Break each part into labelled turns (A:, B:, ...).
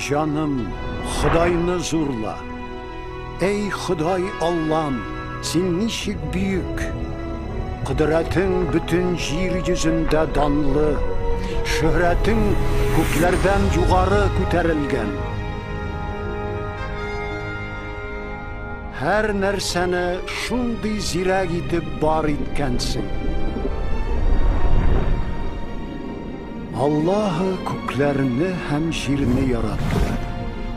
A: җаным, Ходайны зурла. Әй Ходай Аллам, син ничек бөек! Кодрәтең бөтен җир йөзендә данлы, шөһрәтең күкләрдән югары күтәрелгән. Һәр нәрсәне шундый зирәк итеп бар иткәнсең. Аллаһы күкләрне һәм җирне яратты.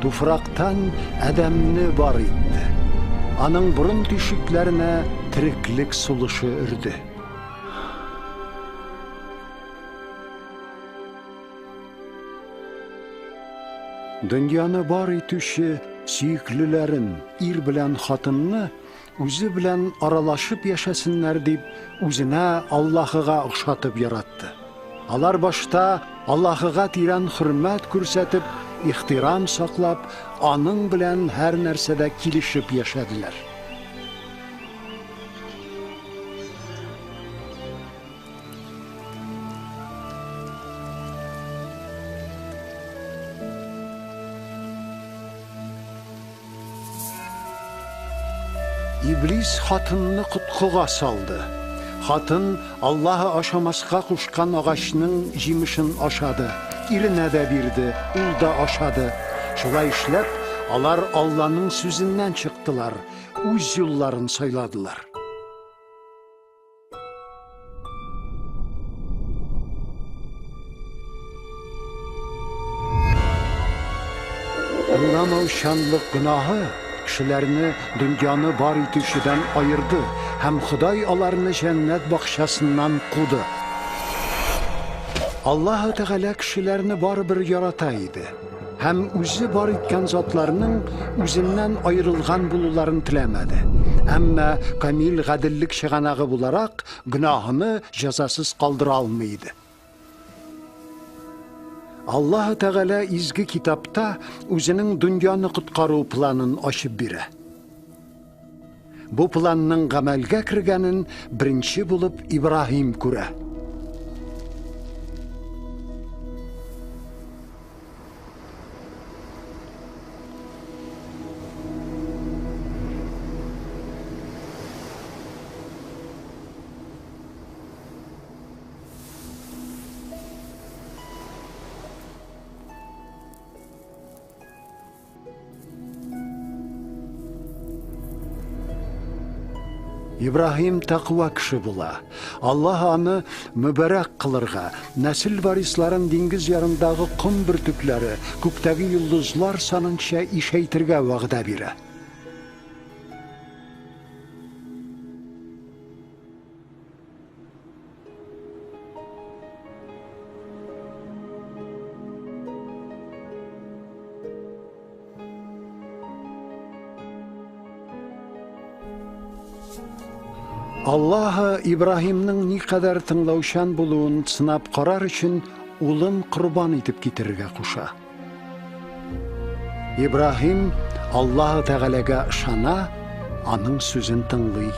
A: Туфрактан Адәмне бар итте. Аның борын тишекләренә тереклек сулышы өрде. Дөньяны бар итүче сөеклеләрен, ир белән хатынны үзе белән аралашып яшәсеннәр дип, үзенә Аллаһыга охшатып яратты. Алар башта Аллаһыга тирән хөрмәт күрсәтеп, ихтирам саклап, аның белән һәр нәрсәдә килешеп яшәделәр. Иблис хатынны коткыга салды. Хатын Аллаһы ашамаска кушкан агачның җимешен ашады, иренә дә бирде, ул да ашады. Шулай эшләп, алар Алланың сүзеннән чыктылар, үз юлларын сайладылар. Тыңламаучанлык гөнаһы кешеләрне дөньяны бар итүчедән аерды һәм Ходай аларны җәннәт бакчасыннан куды. Аллаһы Тәгалә кешеләрне барыбер ярата иде. Һәм үзе бар иткән затларның үзеннән аерылган булуларын теләмәде. Әмма камил гаделлек чыганагы буларак, гөнаһыны җәзасыз калдыра алмый иде. Аллаһы Тәгалә изге китапта үзенең дөньяны коткару планын ачып бирә. Бу планның гамәлгә кергәнен беренче булып Ибраһим күрә. Ибраһим тәкъва кеше була. Аллаһ аны мөбарәк кылырга, нәсел варисларын диңгез ярындагы ком бөртекләре, күктәге йолдызлар санынча ишәйтергә вәгъдә бирә. Аллаһы Ибраһимның никадәр тыңлаучан булуын сынап карар өчен улын корбан итеп китерергә куша. Ибраһим Аллаһы Тәгаләгә ышана, аның сүзен тыңлый.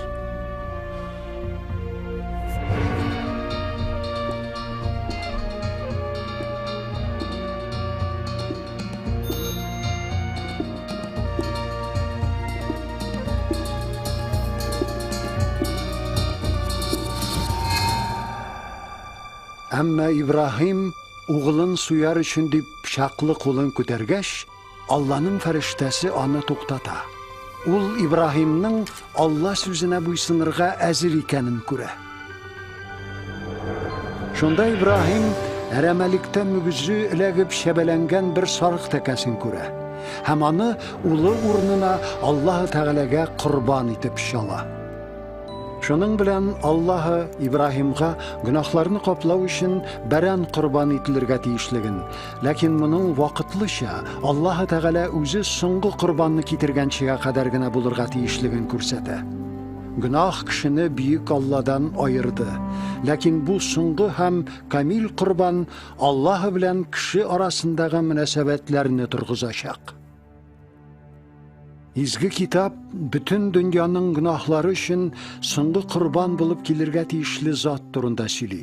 A: Әмма Ибраһим угылын суяр өчен дип пычаклы кулын күтәргәч, Алланың фәрештәсе аны туктата. Ул Ибраһимның Алла сүзенә буйсынырга әзер икәнен күрә. Шунда Ибраһим әрәмәлектә мөгезе эләгеп чәбәләнгән бер сарык тәкәсен күрә һәм аны улы урынына Аллаһы Тәгаләгә корбан итеп чала. Шуның белән Аллаһы Ибраһимга гөнаһларны каплау өчен бәрән корбан ителергә тиешлеген, ләкин моның вакытлыча Аллаһы Тәгалә үзе соңгы корбанны китергәнчегә кадәр генә булырга тиешлеген күрсәтә. Гөнаһ кешене бөек Алладан аерды. Ләкин бу соңгы һәм камил корбан Аллаһы белән кеше арасындагы мөнәсәбәтләрне торгызачак. Изге китап бөтен дөньяның гөнаһлары өчен соңгы корбан булып килергә тиешле зат турында сөйли.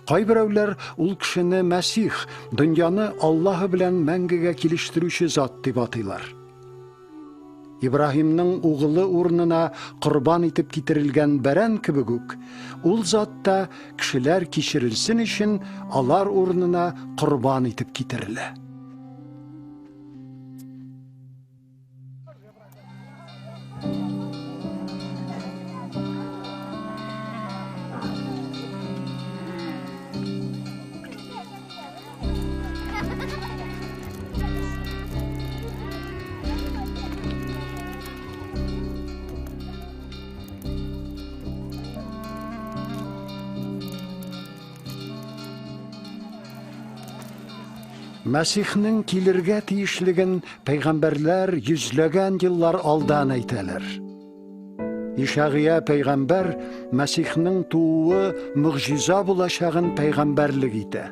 A: Кайберәүләр ул кешене Мәсих, дөньяны Аллаһы белән мәңгегә килештерүче зат дип атыйлар. Ибраһимның угылы урынына корбан итеп китерелгән бәрән кебек үк, ул зат та кешеләр кичерелсен өчен алар урынына корбан итеп китерелә. Мәсихнең килергә тиешлеген пәйгамбәрләр йөзләгән еллар алдан әйтәләр. Ишагыя пәйгамбәр Мәсихнең тууы могҗиза булачагын пәйгамбәрлек итә.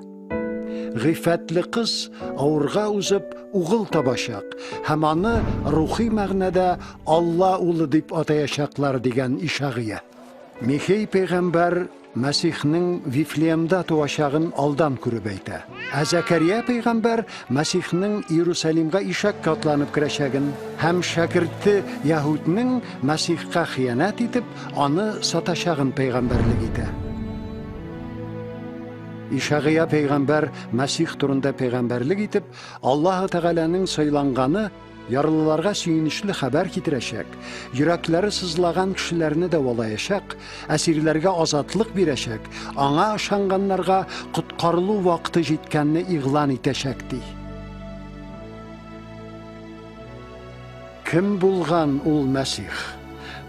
A: Гыйффәтле кыз авырга узып угыл табачак һәм аны рухи мәгънәдә Алла улы дип атаячаклар дигән Ишагыя. Михей пәйгамбәр Мәсихнең Вифлеемда туачагын алдан күреп әйтә. Ә Зәкәрия пәйгамбәр Мәсихнең Иерусалимга ишәккә атланып керәчәген һәм шәкерте Яһүднең Мәсихка хыянәт итеп, аны сатачагын пәйгамбәрлек итә. Ишагыя пәйгамбәр Мәсих турында пәйгамбәрлек итеп, Аллаһы Тәгаләнең сайланганы ярлыларга сөенечле хәбәр китерәчәк, йөрәкләре сызлаган кешеләрне дәвалаячак, әсирләргә азатлык бирәчәк, аңа ышанганнарга коткарылу вакыты җиткәнне игълан итәчәк, ди. Кем булган ул Мәсих?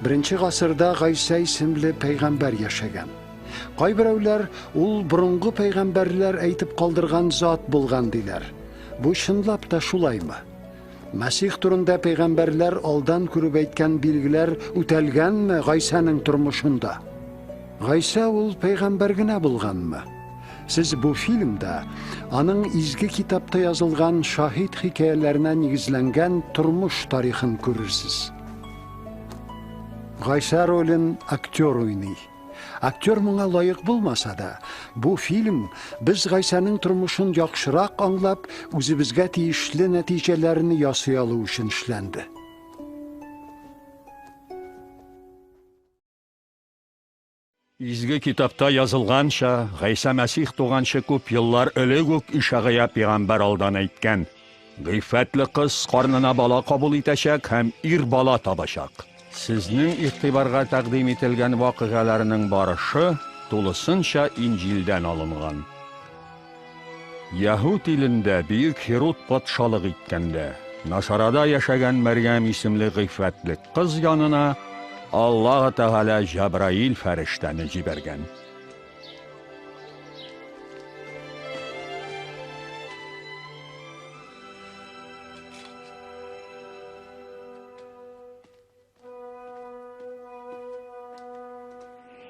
A: Беренче гасырда Гайсә исемле пәйгамбәр яшәгән. Кайберәүләр ул борынгы пәйгамбәрләр әйтеп калдырган зат булган диләр. Бу чынлап та шулаймы? Мәсих турында пәйгамбәрләр алдан күреп әйткән билгеләр үтәлгәнме Гайсәнең тормышында? Гайсә ул пәйгамбәр генә булганмы? Сез бу фильмда аның изге китапта язылган шаһит хикәяләренә нигезләнгән тормыш тарихын күрерсез. Гайсә ролен актер уйный. Актер моңа лаек булмаса да, бу фильм без Гайсәнең тормышын яхшырак аңлап, үзебезгә тиешле нәтиҗәләрне ясый алу өчен эшләнде.
B: Изге китапта язылганча, Гайсә Мәсих туганчы күп еллар элек үк Ишагыя пәйгамбәр алдан әйткән: Гыйффәтле кыз карнына бала кабул итәчәк һәм ир бала табачак. Сезнең игътибарга тәкъдим ителгән вакыйгаларның барышы тулысынча Инҗилдән алынган. Яһүд илендә бөек Һируд патшалык иткәндә, Насарада яшәгән Мәрьям исемле гыйффәтле кыз янына Аллаһы Тәгалә Җәбраил фәрештәне җибәргән.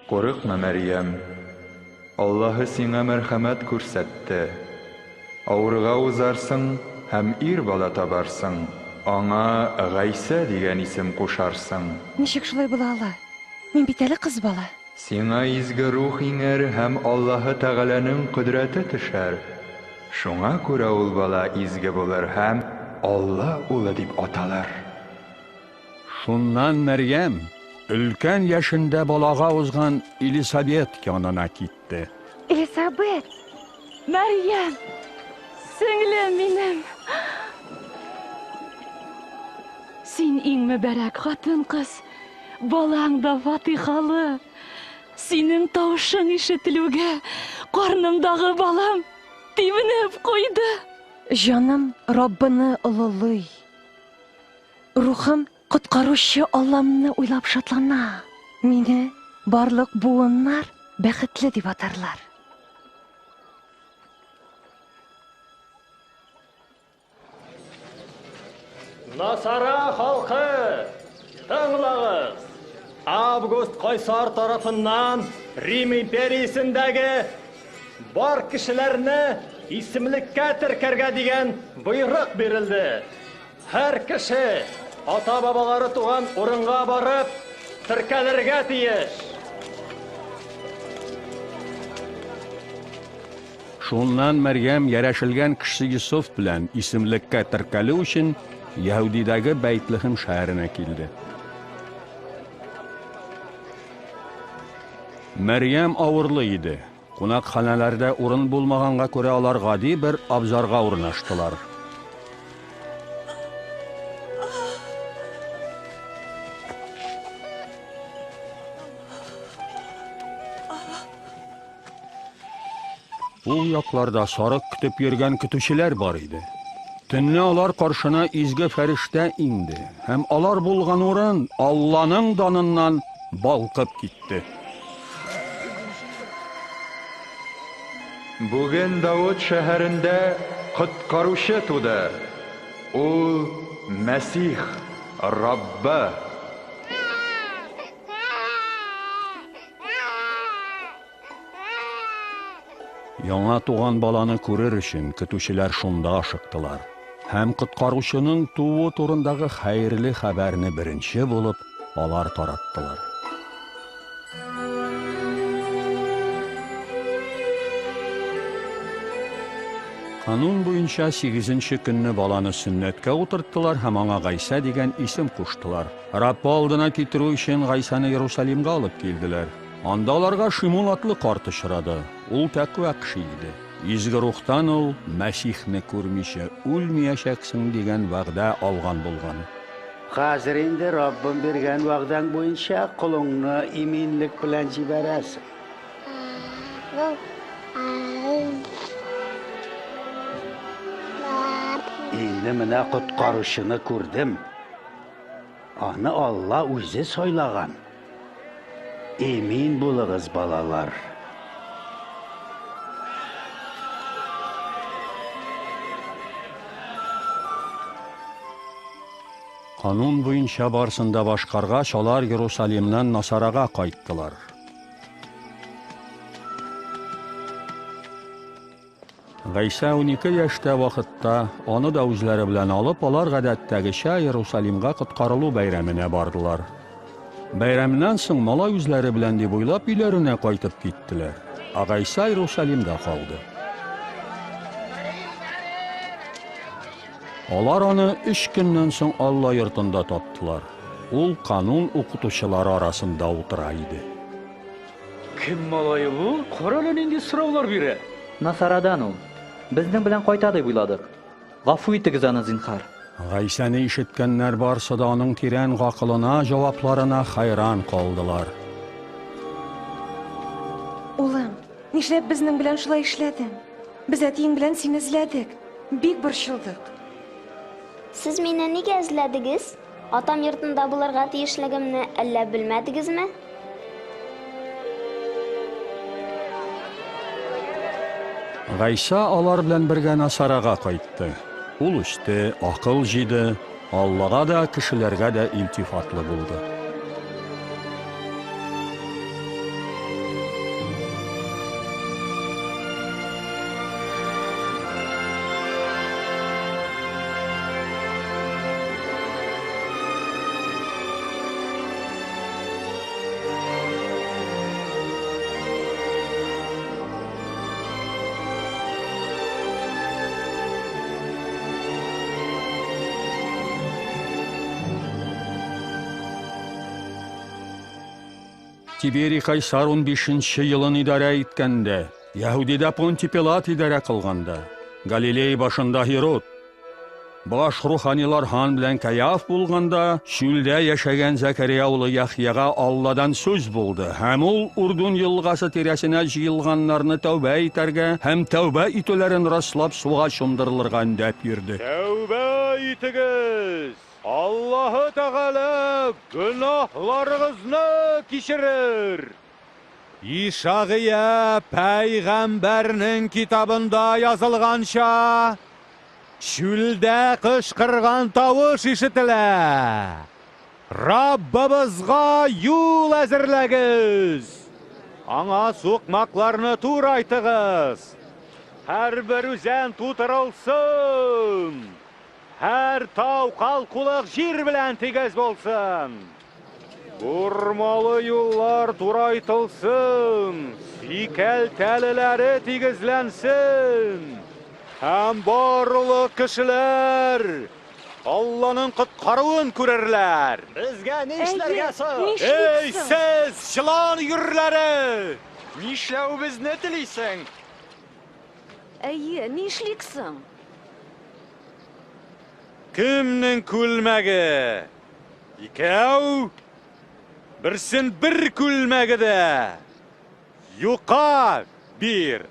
C: Курыкма, Мәрьям. Аллаһы сиңа мәрхәмәт күрсәтте. Авырга узарсың һәм ир бала табарсың, аңа Гайсә дигән исем кушарсың.
D: Ничек шулай була ала? Мин бит әле кыз бала.
C: Сиңа изге рух иңәр һәм Аллаһы Тәгаләнең кодрәте төшәр. Шуңа күрә ул бала изге булыр һәм Алла Улы дип аталыр.
B: Шуннан Мәрьям өлкән яшендә балага узган Элисабет янына китте.
D: Элисабет! Мәрьям! Сеңлем минем! Син иң мөбарәк хатын-кыз. Балаң да фатихалы. Синең тавышың ишетелүгә, карнымдагы балам тибенеп куйды. Җаным Раббыны олылый. Рухым Коткаручы Алламны уйлап шатлана. Мине барлык буыннар бәхетле дип атарлар.
E: Насара халкы, тыңлагыз! Август кайсар тарафыннан Рим империясендәге бар кешеләрне исемлеккә теркәргә дигән боерык бирелде. Һәр кеше ата-бабалары туган урынга барып теркәлергә тиеш.
B: Шуннан Мәрьям ярәшелгән кеше Йосыф белән исемлеккә теркәлү өчен Яһүдидәге Бәйтлехем шәһәренә килде. Мәрьям авырлы иде. Кунакханәләрдә урын булмаганга күрә алар гади бер абзарга урнаштылар. Ул якларда сарык көтеп йөргән көтүчеләр бар иде. Төнлә алар каршына изге фәрештә иңде, һәм алар булган урын Алланың даныннан балкып китте.
C: Бүген Давыт шәһәрендә Коткаручы туды. Ул Мәсих, Раббы.
B: Яңа туган баланы күрер өчен көтүчеләр шунда ашыктылар. Һәм Коткаручының тууы турындагы хәерле хәбәрне беренче булып алар тараттылар. Канун буенча сигезенче көнне баланы сөннәткә утырттылар һәм аңа Гайсә дигән исем куштылар. Раббы алдына китерү өчен Гайсәне Иерусалимга алып килделәр. Анда аларга Шимун атлы карт очрады. Ул тәкъва кеше иде. Изге Рухтан ул, Мәсихне күрмичә үлмиячәксең, дигән вәгъдә алган булган.
F: Хәзер инде Раббым биргән вәгъдәң буенча колыңны иминлек белән җибәрәсең. Инде менә Коткаручыны күрдем. Аны Алла үзе сайлаган. Имин булыгыз, балалар.
B: Канун буенча барсын да башкаргач, алар Иерусалимнан Насарага кайттылар. Гайсә 12 яшьтә вакытта аны да үзләре белән алып, алар гадәттәгечә Иерусалимга коткарылу бәйрәменә бардылар. Бәйрәмнән соң малай үзләре белән дип уйлап өйләренә кайтып киттеләр. Ә Гайсә Иерусалимда калды. Алар аны өч көннән соң Алла йортында таптылар. Ул канун укытучылары арасында утыра иде.
G: Кем малае бу? Кара әле нинди сораулар бирә.
H: Насарадан ул. Безнең белән кайта дип уйладык. Гафу итегез аны, зинһар.
B: Гайсәне ишеткәннәр барсы да аның тирән гакылына, җавапларына хайран калдылар.
I: Улым, нишләп безнең белән шулай эшләдең? Без әтиең белән сине эзләдек. Бик борчылдык.
J: Сез мине нигә эзләдегез? Атам йортында булырга тиешлегемне әллә белмәдегезме?
B: Гайсә алар белән бергә Насарага кайтты. Ул үсте, акыл җыйды, Аллага да, кешеләргә дә илтифатлы булды. Тиберий Кайсар 15 елын идарә иткәндә, Яһүдидә Понтий Пилат идарә кылганда, Галилей башында Һирод, баш руханилар Хан белән Каяф булганда, чүлдә яшәгән Зәкәрия улы Яхъяга Алладан сүз булды, һәм ул Урдун елгасы тирәсенә җыелганнарны тәүбә итәргә һәм тәүбә итүләрен раслап суга чумдырылырга өндәп йөрде.
K: Тәүбә итегез! Аллаһы Тәгалә гөнаһларыгызны кичерер! Ишагыя пәйгамбәрнең китабында язылганча, чүлдә кычкырган тавыш ишетелә. Раббыбызга юл әзерләгез! Аңа сукмакларны турайтыгыз! Һәрбер үзән тутырылсын! Һәр тау калкулык җир белән тигез булсын. Бормалы юллар турайтылсын, сикәлтәлеләре тигезләнсен. Һәм барлык кешеләр Алланың коткаруын күрерләр.
E: Безгә нишләргә соң?
K: Эй, сез, җылан өерләре!
C: Нишләвебезне телисең?
D: Әйе, нишлик соң?
K: Кемнең күлмәге? Икәү? Берсен бер күлмәге дә юка бир.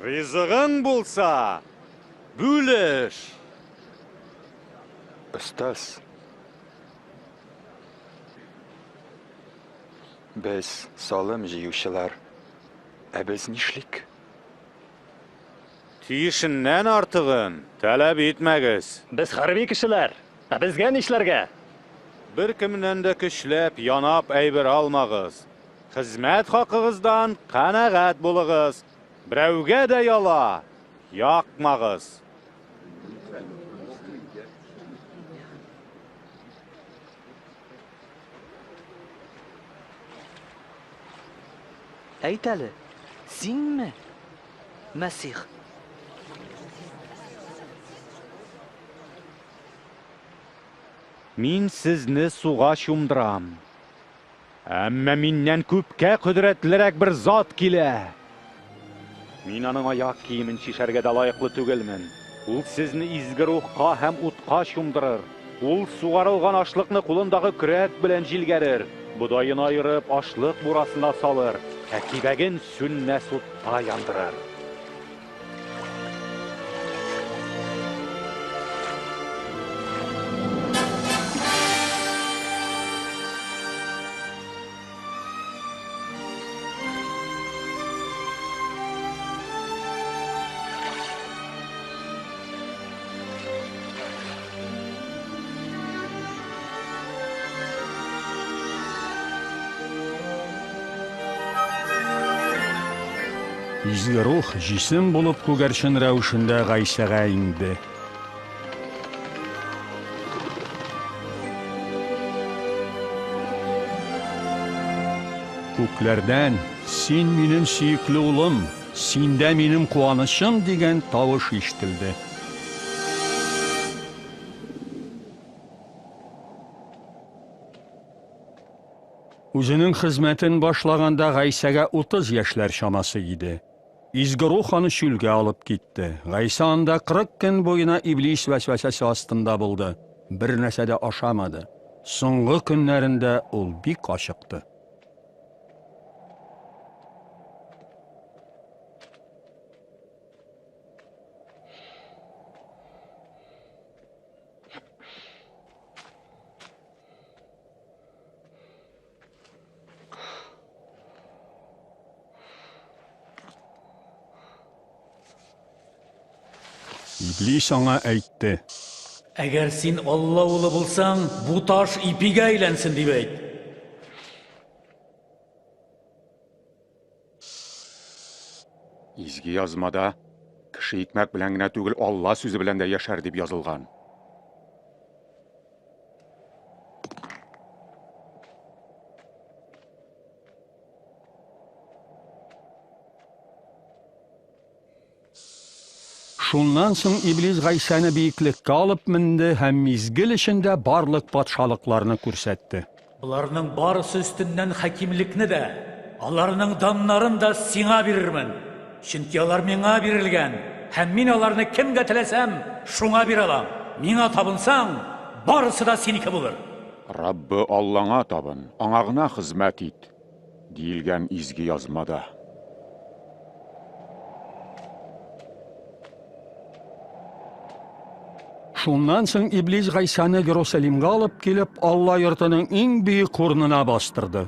K: Ризыгың булса, бүлеш.
C: Остаз. Без салым җыючылар. Ә без нишлик?
K: Тиешеннән артыгын таләп итмәгез.
E: Без хәрби кешеләр. Ә безгә нишләргә?
K: Беркемнән дә көчләп, янап әйбер алмагыз. Хезмәт хакыгыздан канәгать булыгыз. Берәүгә дә яла якмагыз.
H: Әйт әле, синме, Мәсих?
K: Мин сезне суга чумдырам. Әмма миннән күпкә кодрәтлерәк бер зат килә. Мин аның аяк киемен чишәргә дә лаеклы түгелмен. Ул сезне изге рухка һәм утка чумдырыр. Ул сугарылган ашлыкны кулындагы көрәк белән җилгәрер, бодаен аерып, ашлык бурасына салыр, ә кибәген сүнмәс утта яндырыр.
B: Изге рух җисем булып күгәрчен рәвешендә Гайсәгә иңде. Күкләрдән, Син минем сөекле улым, синдә минем куанычым дигән тавыш ишетелде. Үзенең хезмәтен башлаганда Гайсәгә 30 яшьләр чамасы иде. Изге рух аны чүлгә алып китте. Гайсә анда 40 көн буена иблис вәсвәсәсе астында булды. Бер нәрсә дә ашамады. Соңгы көннәрендә ул бик ачыкты. Иблис аңа әйтте.
G: Әгәр син Алла улы булсаң, бу таш ипигә әйләнсен дип әйт.
L: Изге язмада кеше икмәк белән генә түгел, Алла сүзе белән дә яшәр дип язылган.
B: Шуннан соң Иблис Гайсәне биеклеккә алып менде һәм мизгел эчендә барлык патшалыкларны күрсәтте.
G: Боларның барысы өстеннән хакимлекне дә, аларның даннарын да сиңа бирермен. Чөнки алар миңа бирелгән, һәм мин аларны кемгә теләсәм, шуңа бирә алам. Миңа табынсаң, барысы да синеке булыр.
L: Раббы Аллаңа табын, аңа гына хезмәт ит, диелгән изге язмада.
B: Шуннан соң Иблис Гайсәне Иерусалимга алып килеп, Алла йортының иң биек урынына бастырды.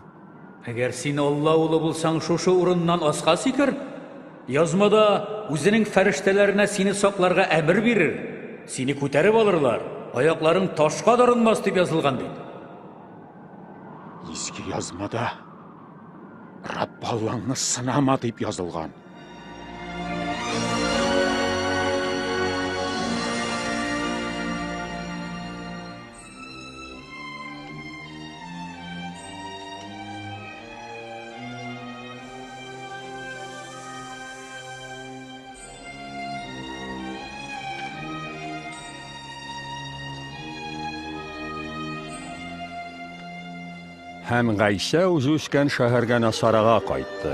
G: Әгәр син Алла улы булсаң, шушы урыннан аска сикер. Язмада үзенең фәрештәләренә сине сакларга әмер бирер, сине күтәреп алырлар, аякларың ташка дарынмас дип язылган бит.
L: Изге язмада Рабб Аллаңны сынама дип язылган.
B: Һәм Гайсә үзе үскән шәһәргә Насарага кайтты.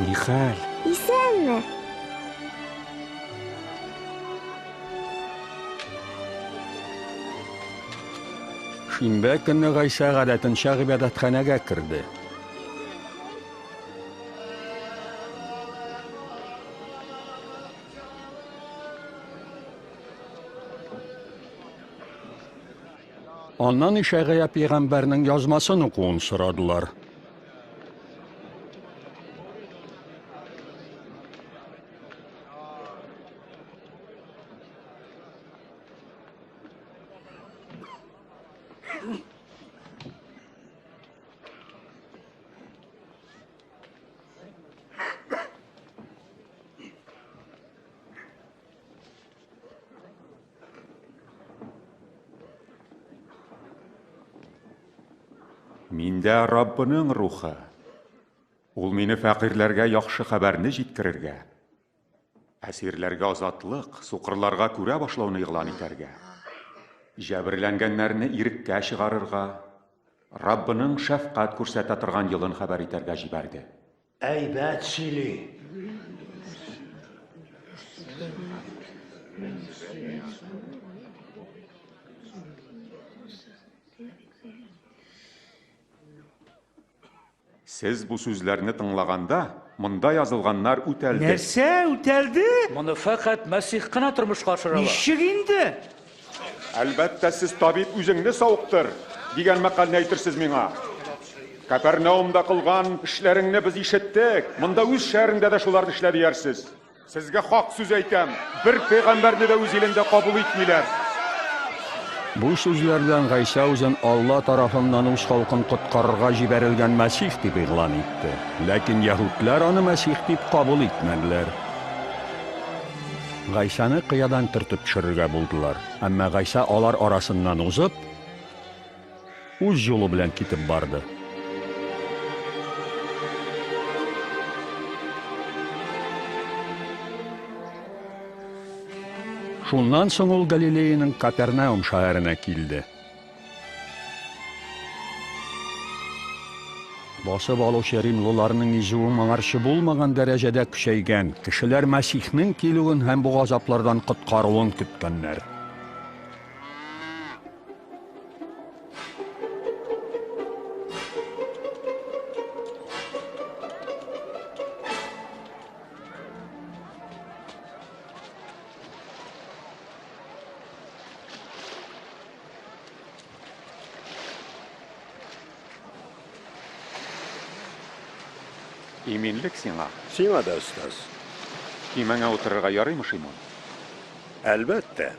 M: Нихәл?
J: Исәнме?
B: Шимбә көнне Гайсә гадәтенчә гыйбадәтханәгә керде. Аннан Ишәгыя пәйгамбәрнең язмасын укуын сорадылар.
L: Миндә Раббының рухы. Ул мине фәкыйрьләргә яхшы хәбәрне җиткерергә, әсирләргә азатлык, сукырларга күрә башлауны игълан итәргә, җәберләнгәннәрне иреккә чыгарырга, Раббының шәфкать күрсәтә торган елын хәбәр итәргә җибәрде.
F: Әйбәт сөйли.
L: Сез бу сүзләрне тыңлаганда, монда язылганнар үтәлде.
N: Нәрсә, үтәлде?
G: Моны фәкать Мәсих кына тормышка ашыра ала.
N: Ничек инде?
L: Әлбәттә, сез табиб үзеңне савыктыр, дигән мәкальне әйтерсез миңа. Кәпәрнәумда кылган эшләреңне без ишеттек, монда үз шәһәреңдә дә шуларны эшлә диярсез. Сезгә хак сүз әйтәм, бер пәйгамбәрне дә үз илендә кабул итмиләр.
B: Бу сүзләрдән Гайсә үзен Алла тарафыннан үз халкын коткарырга җибәрелгән Мәсих дип игълан итте. Ләкин яһүдләр аны Мәсих дип кабул итмәделәр. Гайсәне кыядан төртеп төшерергә булдылар. Әмма Гайсә алар арасыннан узып, үз юлы белән китеп барды. Шуннан соң ул Галилеяның Капернаум шәһәренә килде. Басып алучы римлыларның изүе моңарчы булмаган дәрәҗәдә көчәйгән, кешеләр Мәсихнең килүен һәм бу газаплардан коткаруын көткәннәр.
L: Иминлек сиңа.
O: Сиңа да, остаз.
L: Көймәңә утырырга ярыймы, Шимон?
O: Әлбәттә.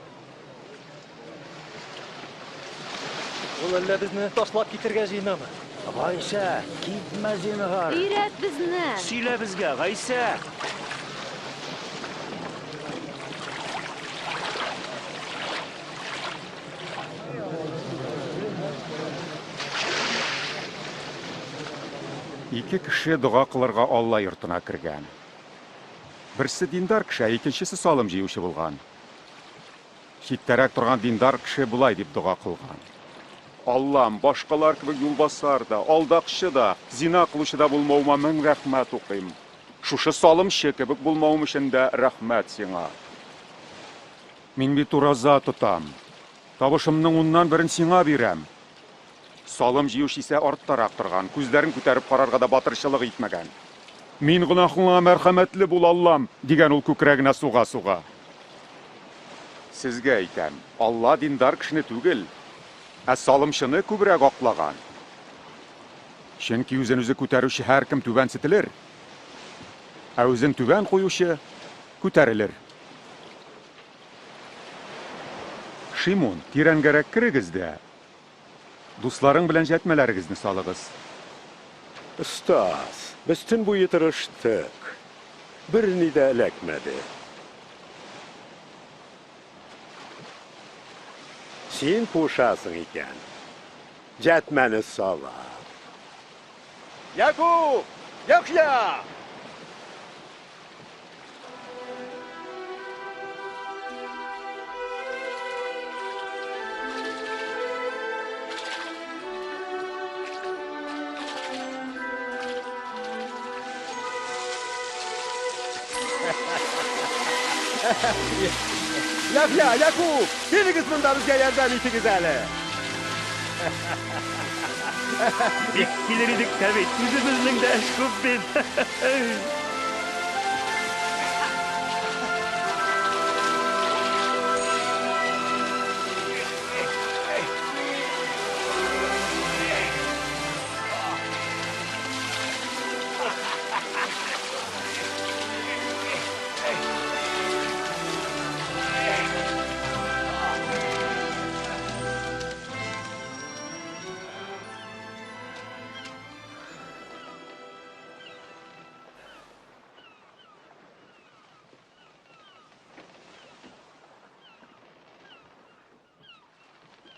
E: Ул әллә безне ташлап китергә җыенамы?
F: Гайсә, китмә зинһар.
D: Өйрәт безне.
N: Сөйлә безгә, Гайсә!
L: Ике кеше дога кылырга Алла йортына кергән. Берсе диндар кеше, ә икенчесе салым җыючы булган. Читтәрәк торган диндар кеше болай дип дога кылган. Аллам, башкалар кебек юлбасар да, алдакчы да, зина кылучы да булмавыма мең рәхмәт укыйм. Шушы салымчы кебек булмавым өчен дә рәхмәт сиңа. Мин бит ураза тотам. Табышымның уннан берен сиңа бирәм. Салым җыючы исә арттарак торган, күзләрен күтәреп карарга да батырчылык итмәгән. Мин гөнаһлыңа мәрхәмәтле бул, Аллам, дигән ул күкрәгенә суга-суга. Сезгә әйтәм, Алла диндар кешене түгел, ә салымчыны күбрәк аклаган. Чөнки үзен үзе күтәрүче һәркем түбәнсетелер, ә үзен түбән куючы күтәрелер. Шимун, тирәнгәрәк керегез дә, дусларың белән җәтмәләрегезне салыгыз.
O: Остаз, без төн буе тырыштык. Берни дә эләкмәде. Син кушасың икән. Җәтмәне салам.
E: Якуб! Яхъя! Яхъя, Якуб, килегез монда безгә ярдәм итегез әле. Бик килер идек тә бит, үзебезнең дә эш күп бит.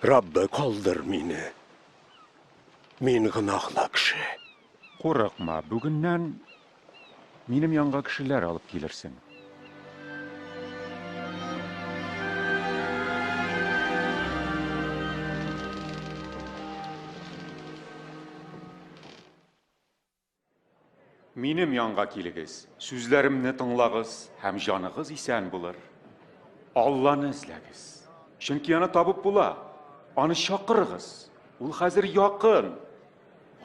O: Раббы, калдыр мине. Мин гөнаһлы кеше.
L: Курыкма, бүгеннән минем янга кешеләр алып килерсең. Минем янга килегез, сүзләремне тыңлагыз һәм җаныгыз исән булыр. Алланы эзләгез. Чөнки аны табып була. Аны чакырыгыз. Ул хәзер якын.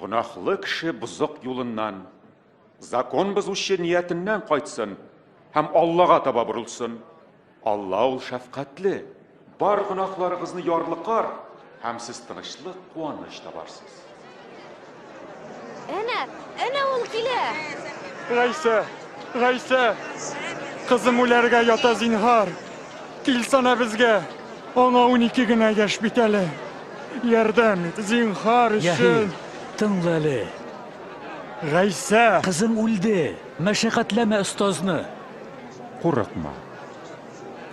L: Гөнаһлы кеше бозык юлыннан, закон бозучы ниятеннән кайтсын һәм Аллага таба борылсын. Алла ул шәфкатьле, бар гөнаһларыгызны ярлыкар һәм сез тынычлык, куаныч табарсыз.
D: Әнә, әнә ул килә!
M: Гайсә, Гайсә! Кызым үләргә ята, зинһар! Килсәнә безгә! Аңа 12 генә яшь бит әле. Ярдәм ит, зинһар өчен!
G: Яһи, тыңла әле.
M: Гайсә!
G: Кызың үлде. Мәшәкатьләмә остазны.
L: Курыкма.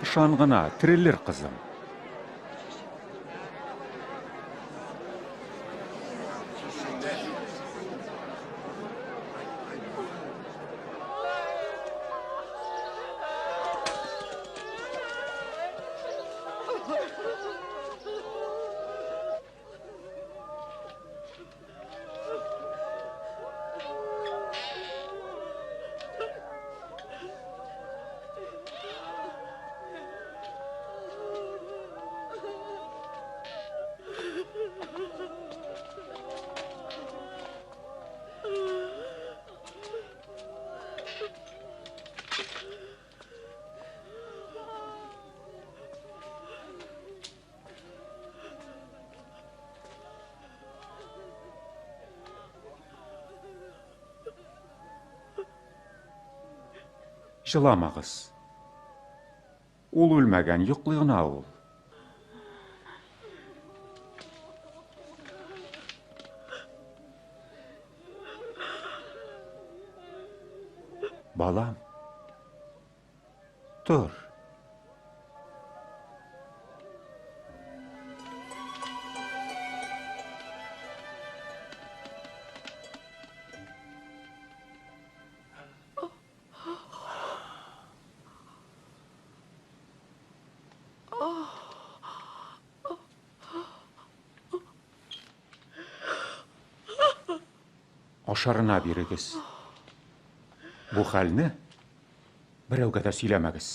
L: Ышан гына, терелер кызым. Җыламагыз. Ул үлмәгән, йоклый гына ул. Балам, тор. Ашарына бирегез. Бу хәлне берәүгә дә сөйләмәгез.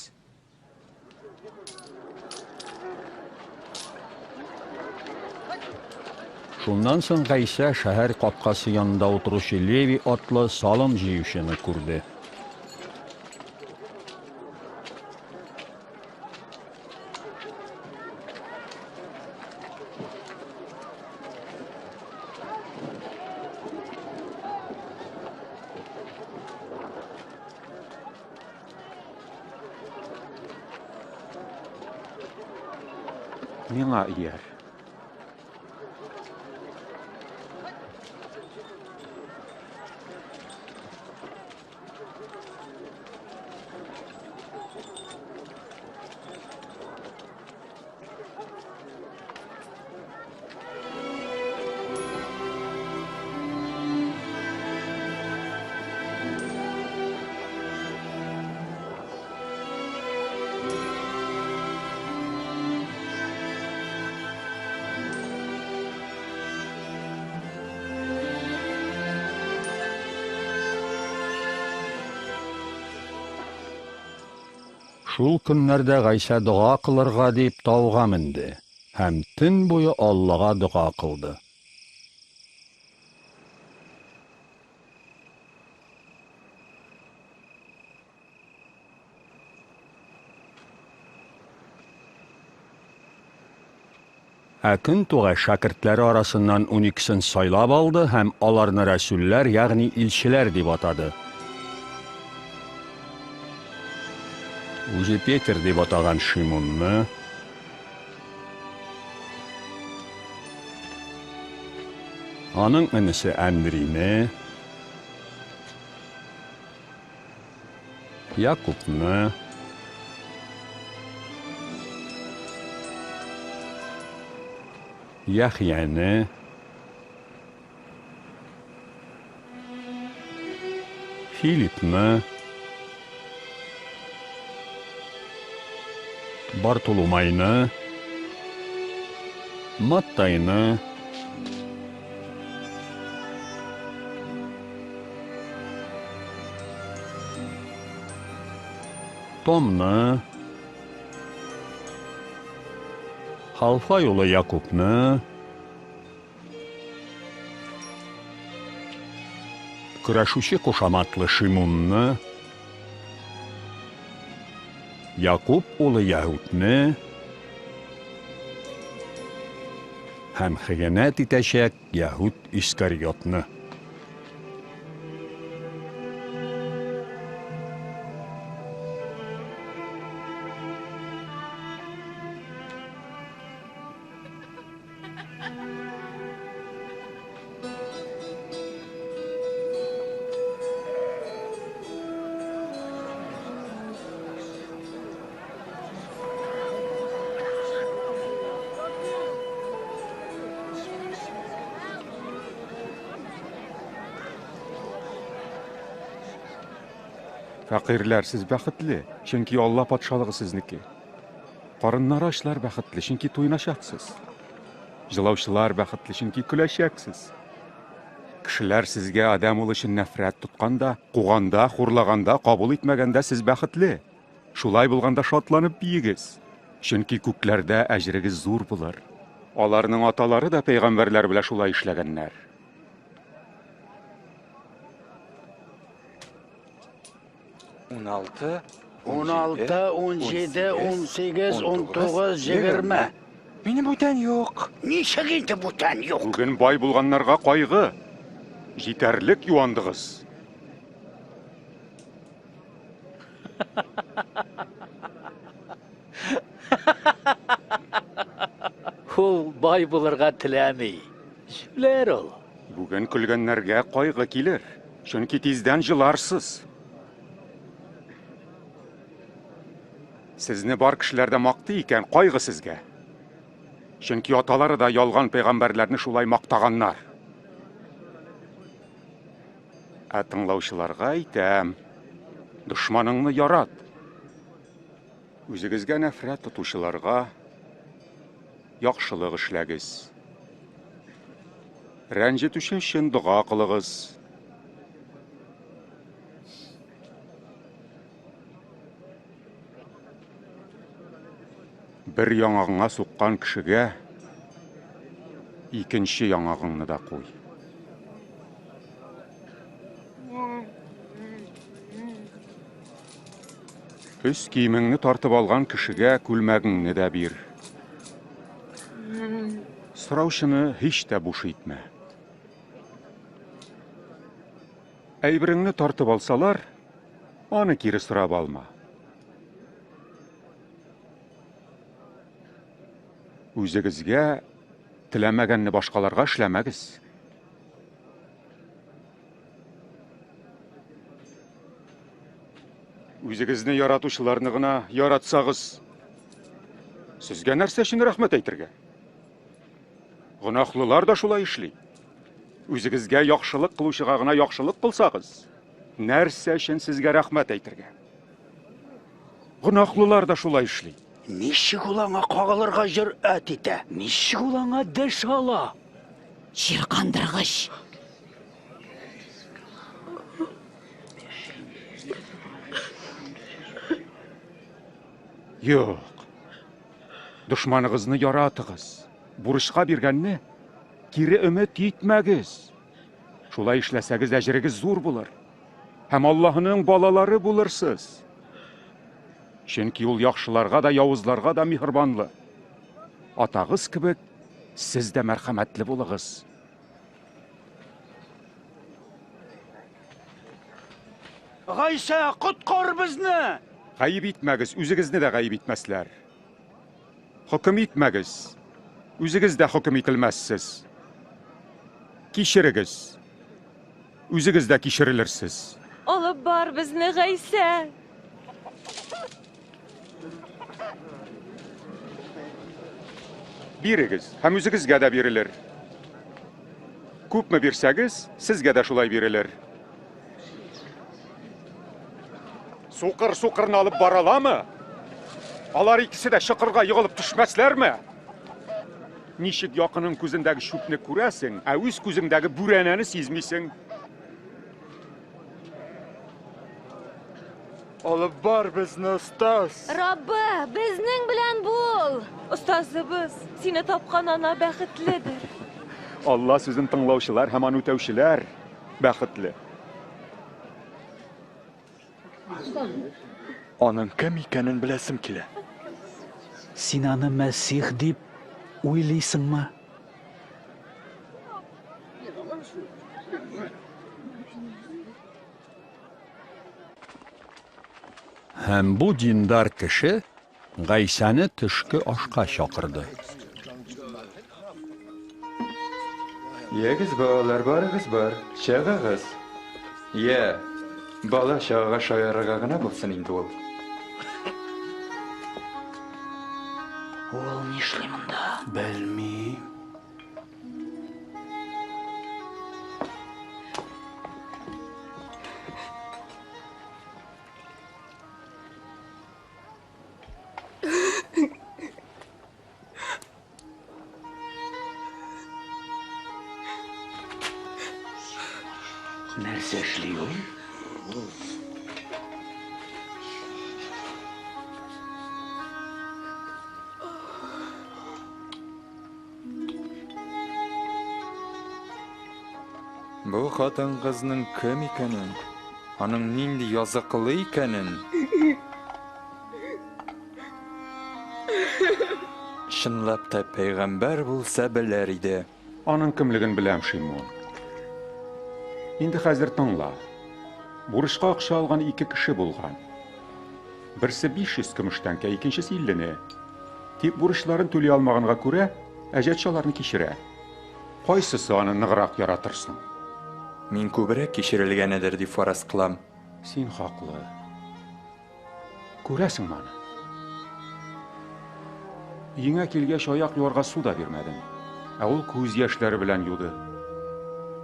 B: Шуннан соң Гайсә шәһәр капкасы янында утыручы Леви атлы салым җыючыны күрде.
L: Миңа ияр.
B: Шул көннәрдә Гайсә дога кылырга дип тауга менде һәм төн буе Аллага дога кылды. Ә көн тугач, шәкертләре арасыннан уникесен сайлап алды һәм аларны рәсүлләр, ягъни илчеләр дип атады. Үзе Петер дип атаган Шимунны, аның энесе Әндрине, Якубны, Яхъяны, Филиппны, Бартолумайны, Маттайны, Томны, Халфа улы Якубны, Көрәшүче кушаматлы Шимунны, Якуб улы Яһүдне һәм хыянәт итәчәк Яһүд Искариотны.
L: Фәкыйрьләр, сез бәхетле, чөнки Алла патшалыгы сезнеке. Карыннары ачлар бәхетле, чөнки туеначаксыз. Җылаучылар бәхетле, чөнки көләчәксез. Кешеләр сезгә Адәм улы өчен нәфрәт тотканда, куганда, хурлаганда, кабул итмәгәндә сез бәхетле. Шулай булганда шатланып биегез, чөнки күкләрдә әҗерегез зур булыр. Аларның аталары да пәйгамбәрләр белән шулай эшләгәннәр.
C: 16,
F: 16, 17, 18, 19, 20.
C: Минем бүтән юк.
F: Ничек инде бүтән юк?
L: Бүген бай булганнарга кайгы. Җитәрлек юандыгыз.
G: Ул бай булырга теләми. Җүләр ул.
L: Бүген көлгәннәргә кайгы килер, чөнки тиздән җыларсыз. Сезне бар кешеләр дә мактый икән, кайгы сезгә. Чөнки аталары да ялган пәйгамбәрләрне шулай мактаганнар. Ә тыңлаучыларга әйтәм, дошманыңны ярат. Үзегезгә нәфрәт тотучыларга яхшылык эшләгез. Рәнҗетүче өчен дога кылыгыз. Бер яңагыңа суккан кешегә икенче яңагыңны да куй. Өс киемеңне тартып алган кешегә күлмәгеңне дә бир. Сораучыны һич тә буш итмә. Әйбереңне тартып алсалар, аны кире сорап алма. Үзегезгә теләмәгәнне башкаларга эшләмәгез. Үзегезне яратучыларны гына яратсагыз, сезгә нәрсә өчен рәхмәт әйтергә? Гөнаһлылар да шулай эшли. Үзегезгә яхшылык кылучыга гына яхшылык кылсагыз, нәрсә өчен сезгә рәхмәт әйтергә? Гөнаһлылар да шулай эшли.
F: Ничек ул аңа кагылырга җөрьәт итә?
G: Ничек ул аңа дәшә ала?
D: Чиркандыргыч!
L: Юк. Дошманыгызны яратыгыз. Бурычка биргәнне кире өмет итмәгез. Шулай эшләсәгез, әҗерегез зур булыр. Һәм Аллаһының балалары булырсыз. Чөнки ул яхшыларга да, явызларга да миһербанлы. Атагыз кебек, сез дә мәрхәмәтле булыгыз.
N: Гайсә, коткар безне!
L: Гаеп итмәгез, үзегезне дә гаеп итмәсләр. Хөкем итмәгез, үзегез дә хөкем ителмәссез. Кичерегез, үзегез дә кичерелерсез.
I: Алып бар безне, Гайсә!
L: Бирегез, һәм үзегезгә дә бирелер. Күпме бирсәгез, сезгә дә шулай бирелер. Сукыр сукырны алып бара аламы? Алар икесе дә чокырга егылып төшмәсләрме? Ничек якының күзендәге чүпне күрәсең, ә үз күзеңдәге бүрәнәне сизмисең?
M: Алып бар безне, остаз!
P: Раббы, безнең белән бул!
I: Остазыбыз, сине тапкан ана бәхетледер.
L: Алла сүзен тыңлаучылар һәм аны үтәүчеләр бәхетле.
C: Аның кем икәнен беләсем килә.
G: Син аны Мәсих дип уйлыйсыңмы?
B: Һәм бу диндар кеше Гайсәне төшке ашка чакырды.
C: Ягез, балалар, барыгыз бар, чыгыгыз. Я, бала чагага шаярырга гына булсын инде ул.
D: Ул нишли монда?
F: Белмим. Нәрсә эшли ул?
C: Бу хатын-кызның кем икәнен, аның нинди языклы икәнен чынлап та пәйгамбәр булса белер иде.
L: Аның кемлеген беләм, Шимун. Инде хәзер тыңла. Бурычка акча алган ике кеше булган. Берсе 500 көмеш тәңкә, икенчесе 50-не. Тик бурычларын түли алмаганга күрә, әҗәтче аларны кичерә. Кайсысы аны ныграк яратыр соң?
C: Мин күбрәк кичерелгәнедер дип фараз кылам.
L: Син хаклы. Күрәсеңме аны? Өеңә килгәч, аяк юарга су да бирмәдең. Ә ул күз яшьләре белән юды.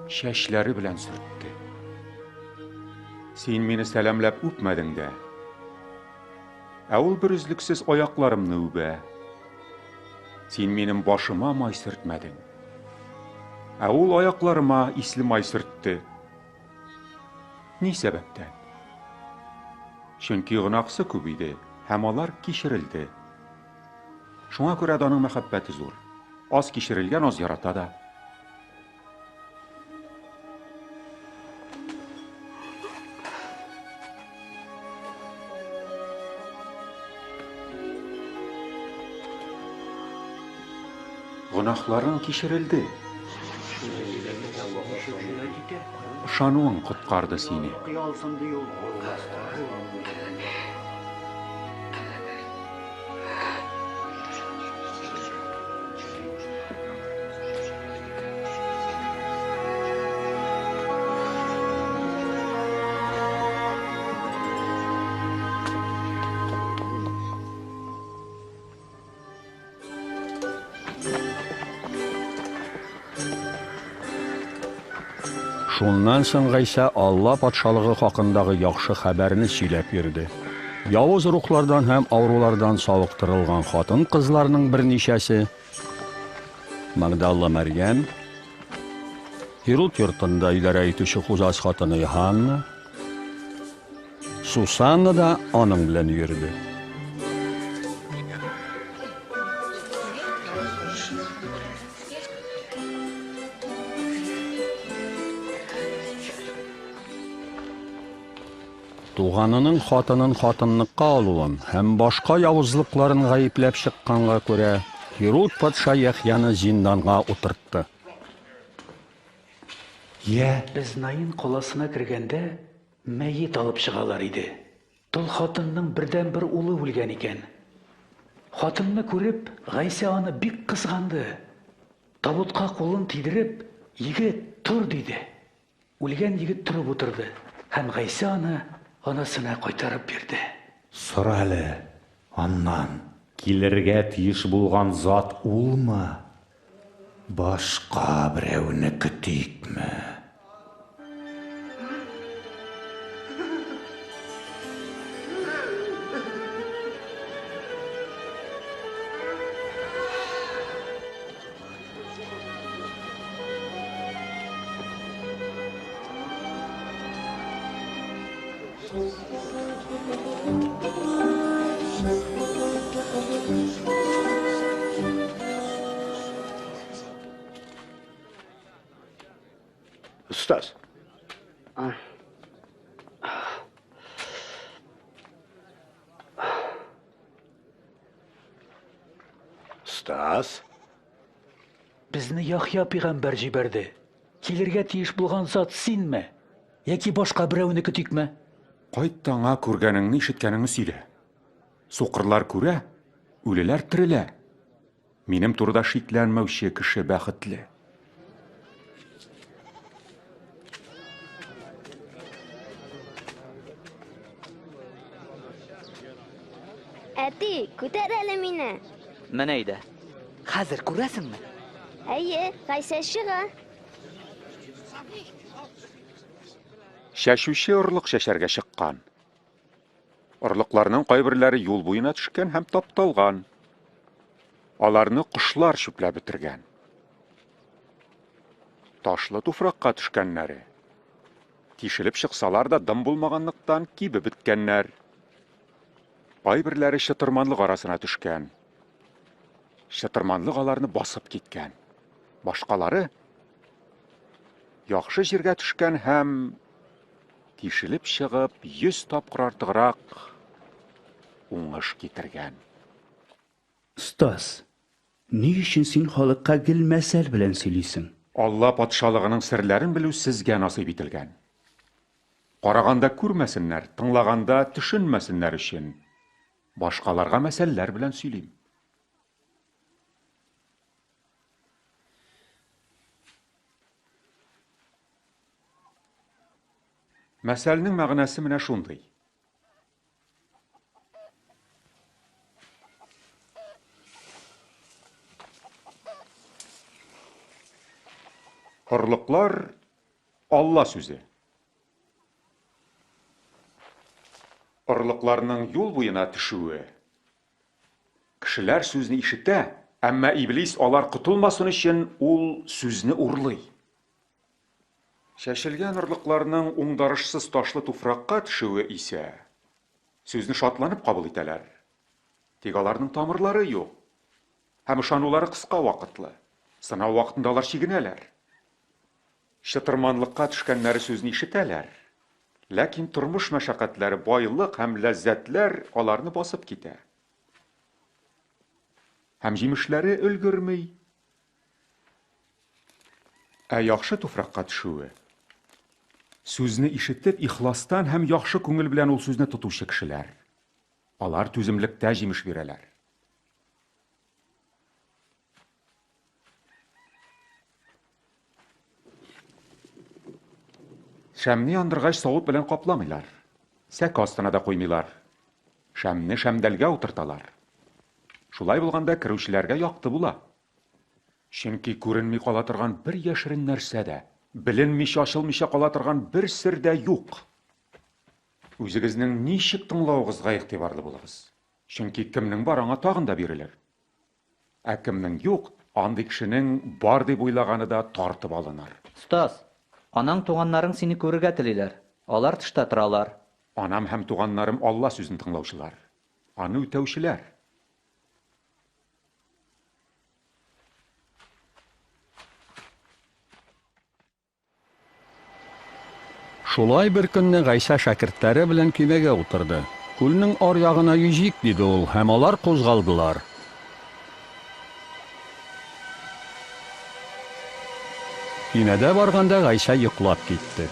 L: Чәчләре белән сөртте. Син мине сәламләп үпмәдең дә. Ә ул берөзлексез аякларымны үбә. Син минем башыма май сөртмәдең. Ә ул аякларыма исле май сөртте. Ни сәбәптән? Чөнки гөнаһсы күп иде, һәм алар кичерелде. Шуңа күрә дә аның мәхәббәте зур. Аз кичерелгән аз ярата да. Гөнаһларың кичерелде. Ышануың коткарды сине.
B: Шуннан соң Гайсә Алла патшалыгы хакындагы яхшы хәбәрне сөйләп йөрде. Явыз рухлардан һәм авырулардан савыктырылган хатын-кызларның берничәсе Магдалла Мәрьям, Һируд йортында идарә итүче Хузас хатыны Йоһанна, Сусанна да аның белән йөрде. Туганының хатынын хатынлыкка алуын һәм башка явызлыкларын гаепләп чыкканга күрә, Һируд патша Яхъяны зинданга утыртты.
G: Я? Без Наин каласына кергәндә, мәет алып чыгалар иде. Тол хатынның бердәнбер улы үлгән икән. Хатынны күреп, Гайсә аны бик кызганды. Табутка кулын тидереп, Егет, тор, диде. Үлгән егет торып утырды, һәм Гайсә аны анасына кайтарып бирде.
K: Сора әле аннан, килергә тиеш булган зат улмы, башка берәүне көтикме?
O: Остаз. Остаз.
G: Безне Яхъя пигамбәр җибәрде. Килергә тиеш булган зат синме? Яки башка берәүне көтикме?
L: Кайт та аңа күргәнеңне, ишеткәнеңне сөйлә. Сукырлар күрә, үлеләр терелә. Минем турыда шикләнмәүче кеше бәхетле.
J: Әти, күтәр әле мине.
H: Менә әйдә. Хәзер күрәсеңме?
J: Әйе, Гайсә чыга.
L: Чәчүче орлык чәчәргә чыккан. Орлыкларның кайберләре юл буена төшкән һәм тапталган. Аларны кошлар чүпләп бетергән. Ташлы туфракка төшкәннәре, тишелеп чыксалар да дым булмаганлыктан кибеп беткәннәр. Кайберләре чытырманлык арасына төшкән. Чытырманлык аларны басып киткән. Башкалары яхшы җиргә төшкән һәм тишелеп чыгып, 100 тапкыр артыграк уңыш китергән.
F: Остаз, ни өчен син халыкка гел мәсәл белән сөйлисең?
L: Алла патшалыгының серләрен белү сезгә насыйп ителгән. Караганда күрмәсеннәр, тыңлаганда төшенмәсеннәр өчен, башкаларга мәсәлләр белән сөйлим. Мәсәлнең мәгънәсе менә шундый. Орлыклар Алла сүзе. Орлыкларның юл буена төшүе. Кешеләр сүзне ишетә, әмма иблис алар котылмасын өчен ул сүзне урлый. Чәчелгән орлыкларның уңдарышсыз ташлы туфракка төшүе исә сүзне шатланып кабул итәләр. Тик аларның тамырлары юк һәм ышанулары кыска вакытлы. Сынау вакытында алар чигенәләр. Чытырманлыкка төшкәннәре сүзне ишетәләр, ләкин тормыш мәшәкатьләре, байлык һәм ләззәтләр аларны басып китә. Һәм җимешләре өлгерми. Ә яхшы туфракка төшүе, сүзне ишетеп, ихластан һәм яхшы күңел белән ул сүзне тотучы кешеләр. Алар түземлектә җимеш бирәләр. Шәмне яндыргач, савыт белән капламыйлар. Сәке астына да куймыйлар. Шәмне шәмдәлгә утырталар. Шулай булганда керүчеләргә якты була. Чөнки күренми кала торган бер яшерен нәрсә дә, беленмичә ачылмыйча кала торган бер сер дә юк. Үзегезнең ничек тыңлавыгызга игътибарлы булыгыз. Чөнки кемнең бар, аңа тагын да бирелер. Ә кемнең юк, андый кешенең бар дип уйлаганы да тартып алыныр.
H: Остаз, анаң туганнарың сине күрергә телиләр. Алар тышта торалар.
L: Анам һәм туганнарым Алла сүзен тыңлаучылар, аны үтәүчеләр.
B: Шулай бер көнне Гайсә шәкертләре белән көймәгә утырды. Күлнең аръягына йөзик, диде ул, һәм алар кузгалдылар. Көймәдә барганда Гайсә йоклап китте.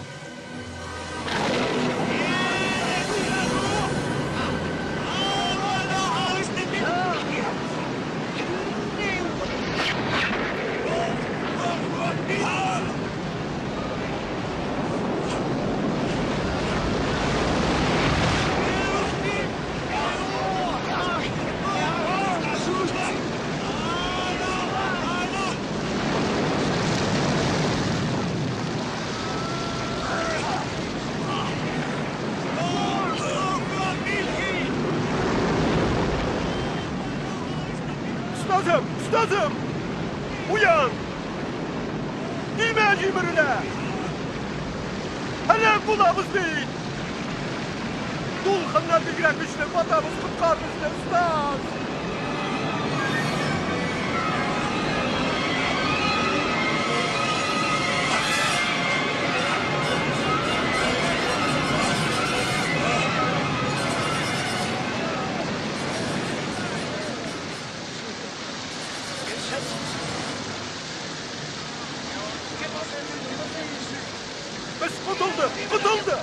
E: Остазым! Остазым! Уян! Көймә җимерелә! Һәлак булабыз бит! Дулкыннар бигрәк көчле, батабыз, коткар безне, остаз! Без котылдык, котылдык!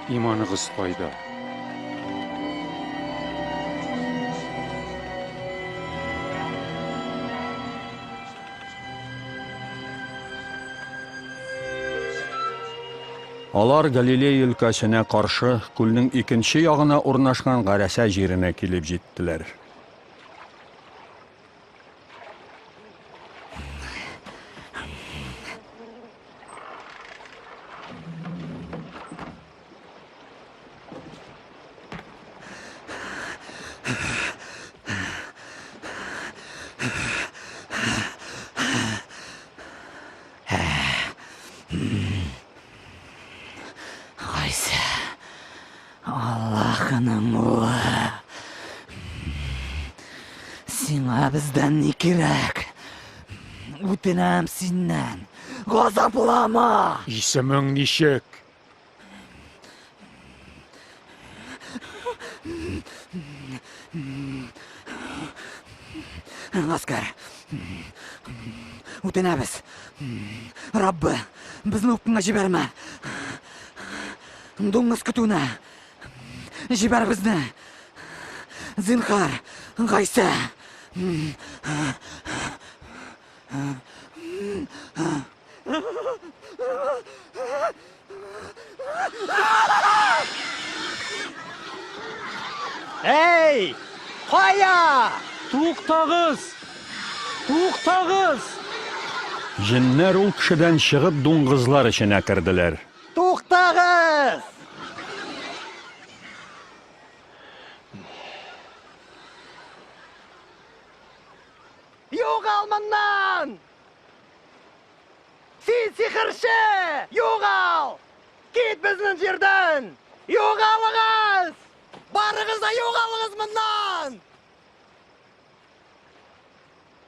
L: Иманыгыз кайда?
B: Алар Галилея өлкәсенә каршы күлнең икенче ягына урнашкан Гарәсә җиренә килеп җиттеләр.
D: Гайсә, Аллаһының улы. Сиңа бездән ни кирәк? Үтенәм синнән, газаплама!
L: Исемең ничек?
D: Гаскәр, үтенәбез. Раббы, безне упкынга җибәрмә. Дуңгыз көтүенә җибәр безне. Зинхар, Гайсә.
N: Әй! Кая?
G: Туктагыз! Туктагыз!
B: Җеннәр ул кешедән чыгып дуңгызлар эченә керделәр.
N: Туктагыз! Югал моннан! Син сихерче! Югал! Кит безнең җирдән! Югалыгыз! Барыгыз да югалыгыз моннан!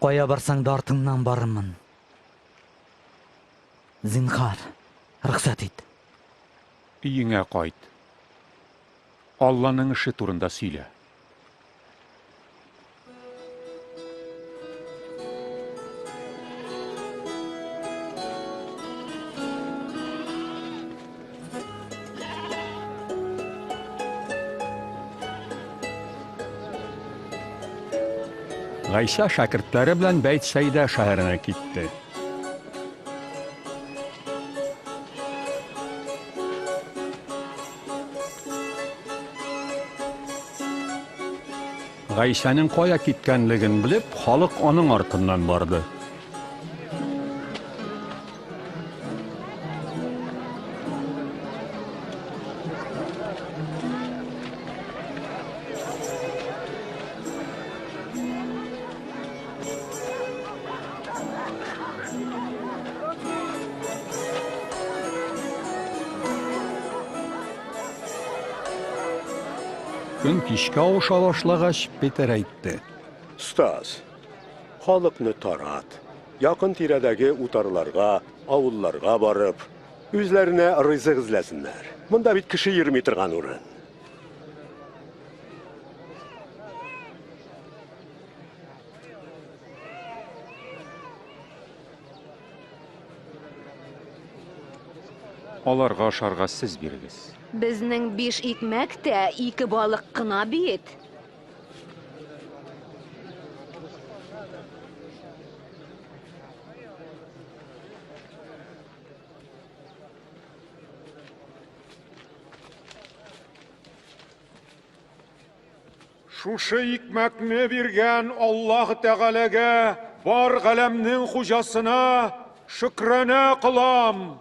D: Кая барсаң да артыңнан барырмын. Зинхар, рөхсәт ит.
L: Өеңә кайт. Алланың эше турында сөйлә.
B: Гайсә шәкертләре белән Бәйтсәйдә шәһәренә китте. Гайсәнең кая киткәнлеген белеп, халык аның артыннан барды. Көн кичкә авыша башлагач, Петер әйтте.
O: Остаз, Халыкны тарат. Якын тирәдәге утарларга, авылларга барып, үзләренә ризык эзләсеннәр. Монда бит кеше йөрми торган урын.
L: Аларга ашарга сез бирегез.
P: Безнең биш икмәк тә ике балык кына бит.
L: Шушы икмәкне биргән Аллаһ Тәгаләгә, бар галәмнең хуҗасына шөкранә кылам.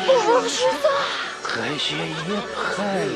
P: Бу могҗиза!
E: Гаҗәеп хәл!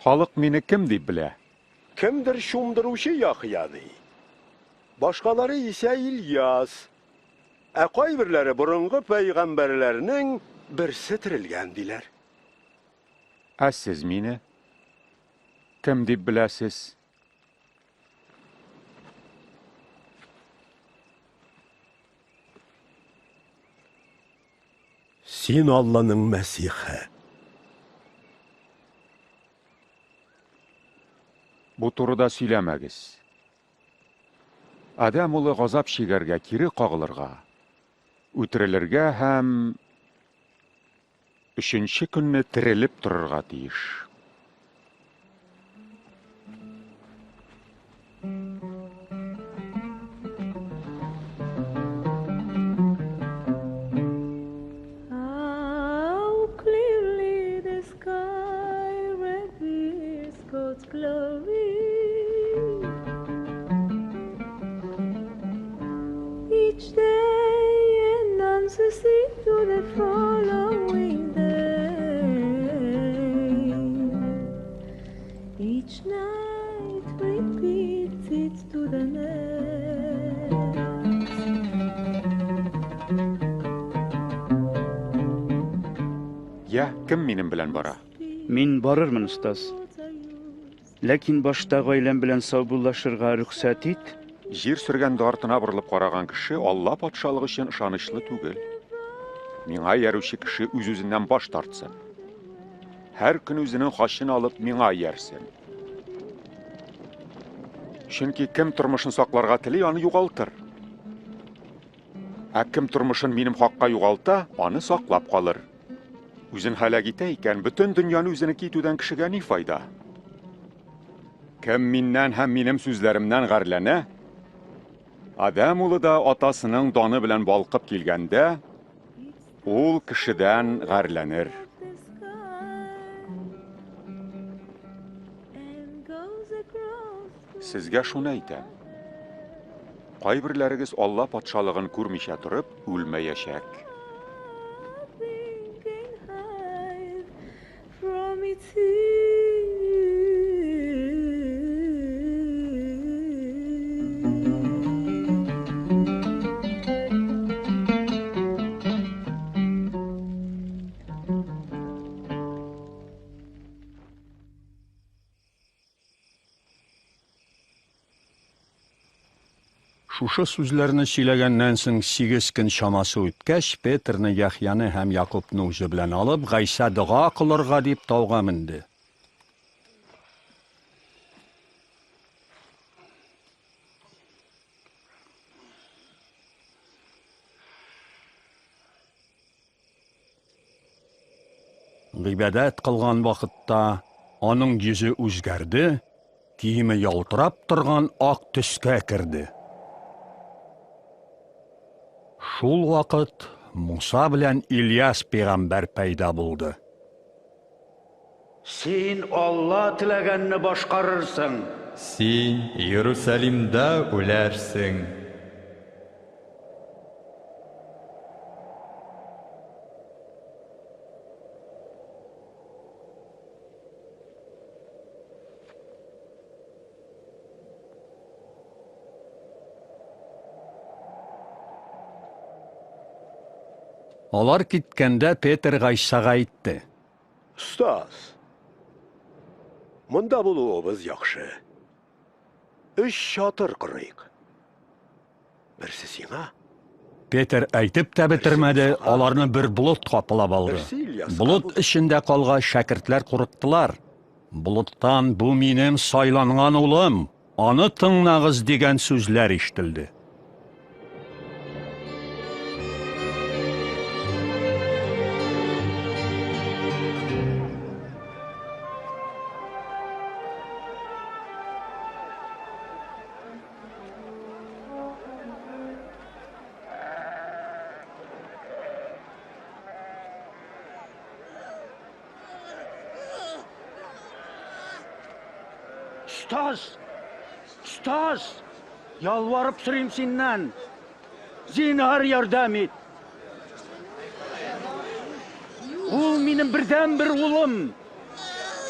L: Халык мине кем дип белә?
O: Кемдер чумдыручы Яхъя ди. Башкалары исә Ильяс. Ә кайберләре борынгы пәйгамбәрләрнең берсе терелгән диләр.
L: Ә сез мине кем дип беләсез?
O: Син Алланың Мәсихе.
L: Бу турыда сөйләмәгез. Адәм улы газап чигәргә, кире кагылырга, үтерелергә һәм өченче көнне терелеп торырга тиеш.
P: How clearly the sky reveals God's glory. Each day announces it to the following day. Each night repeats it to the next.
L: Я, кем минем белән бара?
E: Мин барырмын, остаз. Ләкин башта гаиләм белән саубуллашырга рөхсәт ит.
L: Җир сөргәндә артына борылып караган кеше Алла патшалыгы өчен ышанычлы түгел. Миңа иярүче кеше үз-үзеннән баш тартсын. Һәр көн үзенең хачын алып миңа иярсен. Чөнки кем тормышын сакларга тели, аны югалтыр. Ә кем тормышын минем хакка югалта, аны саклап калыр. Үзен һәлак итә икән, бөтен дөньяны үзенеке итүдән кешегә ни файда? Кем миннән һәм минем сүзләремнән гарьләнә, Адәм улы да атасының даны белән балкып килгәндә, ул кешедән гарьләнер. Сезгә шуны әйтәм. Кайберләрегез Алла патшалыгын күрмичә торып үлмәячәк.
P: From its
B: Шушы сүзләрне сөйләгәннән соң сигез көн чамасы үткәч, Петерне, Яхъяны һәм Якубны үзе белән алып, Гайсә дога кылырга дип тауга менде. Гыйбадәт кылган вакытта аның йөзе үзгәрде, киеме ялтырап торган ак төскә керде. Шул вакыт Муса белән Ильяс пәйгамбәр пәйда булды.
F: Син Алла теләгәнне башкарырсың.
C: Син Иерусалимда үләрсең.
B: Алар киткәндә Петер Гайсага әйтте.
O: Остаз, монда булуыбыз яхшы. Өч чатыр корыйк. Берсе сиңа,
B: Петер әйтеп тә бетермәде, аларны бер болыт каплап алды. Болыт эчендә калгач, шәкертләр курыктылар. Болыттан бу минем сайланган улым, аны тыңнагыз дигән сүзләр ишетелде.
F: Остаз! Остаз! Ялварып сорыйм синнән. Зинһар ярдәм ит. Ул минем бердәнбер улым.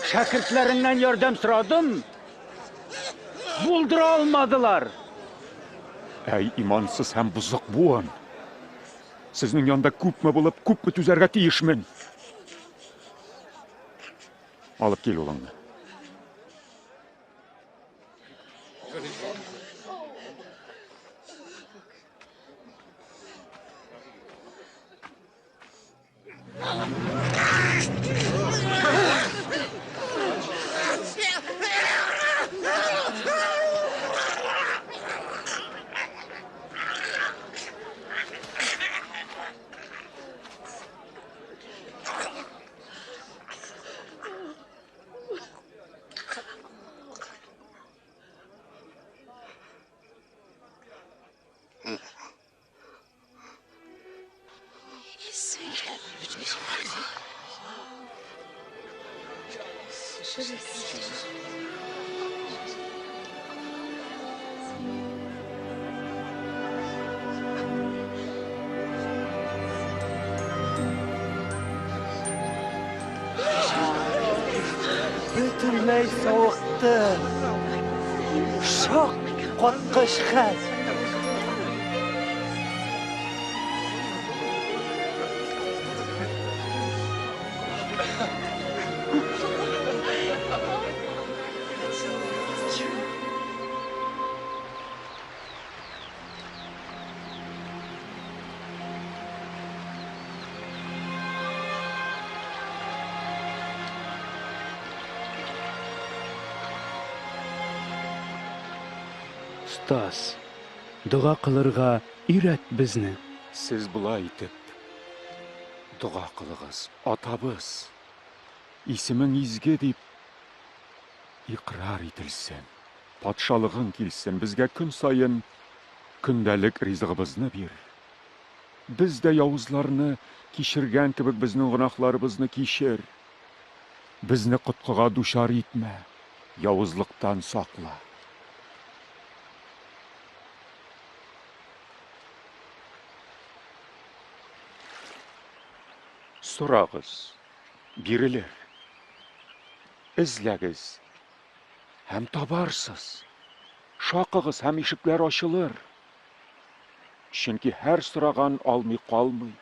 F: Шәкертләреңнән ярдәм сорадым. Булдыра алмадылар.
L: Әй, имансыз һәм бозык буын! Сезнең янда күпме булып, күпме түзәргә тиешмен? Алып кил улыңны.
N: Бөтенләй савыкты. Шаккаткыч хәл.
E: Остаз, дога кылырга өйрәт безне.
L: Сез болай итеп дога кылыгыз, Атабыз, исемең изге дип икърар ителсен, патшалыгың килсен, безгә көн саен көндәлек ризыгыбызны бир. Без дә явызларны кичергән кебек безнең гөнаһларыбызны кичер. Безне коткыга дучар итмә, явызлыктан сакла. Сорагыз, бирелер. Эзләгез һәм табарсыз. Шакыгыз һәм ишекләр ачылыр. Чөнки һәр сораган алмый калмый,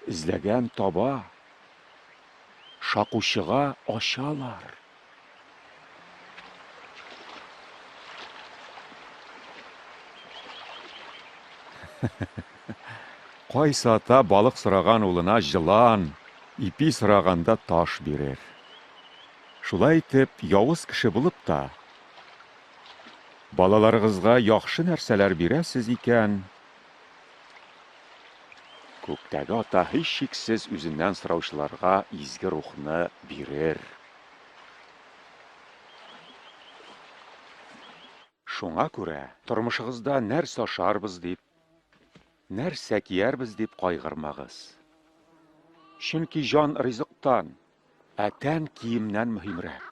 L: эзләгән таба, шакучыга ачалар. Кайсы ата балык сораган улына җылан, ипи сораганда таш бирер. Шулай итеп, явыз кеше булып та, балаларыгызга яхшы нәрсәләр бирәсез икән, Күктәге Ата һичшиксез үзеннән сораучыларга изге рухны бирер. Шуңа күрә тормышыгызда нәрсә ашарбыз дип, нәрсә киярбез дип кайгырмагыз. Чөнки җан ризыктан, ә тән киемнән мөһимрәк.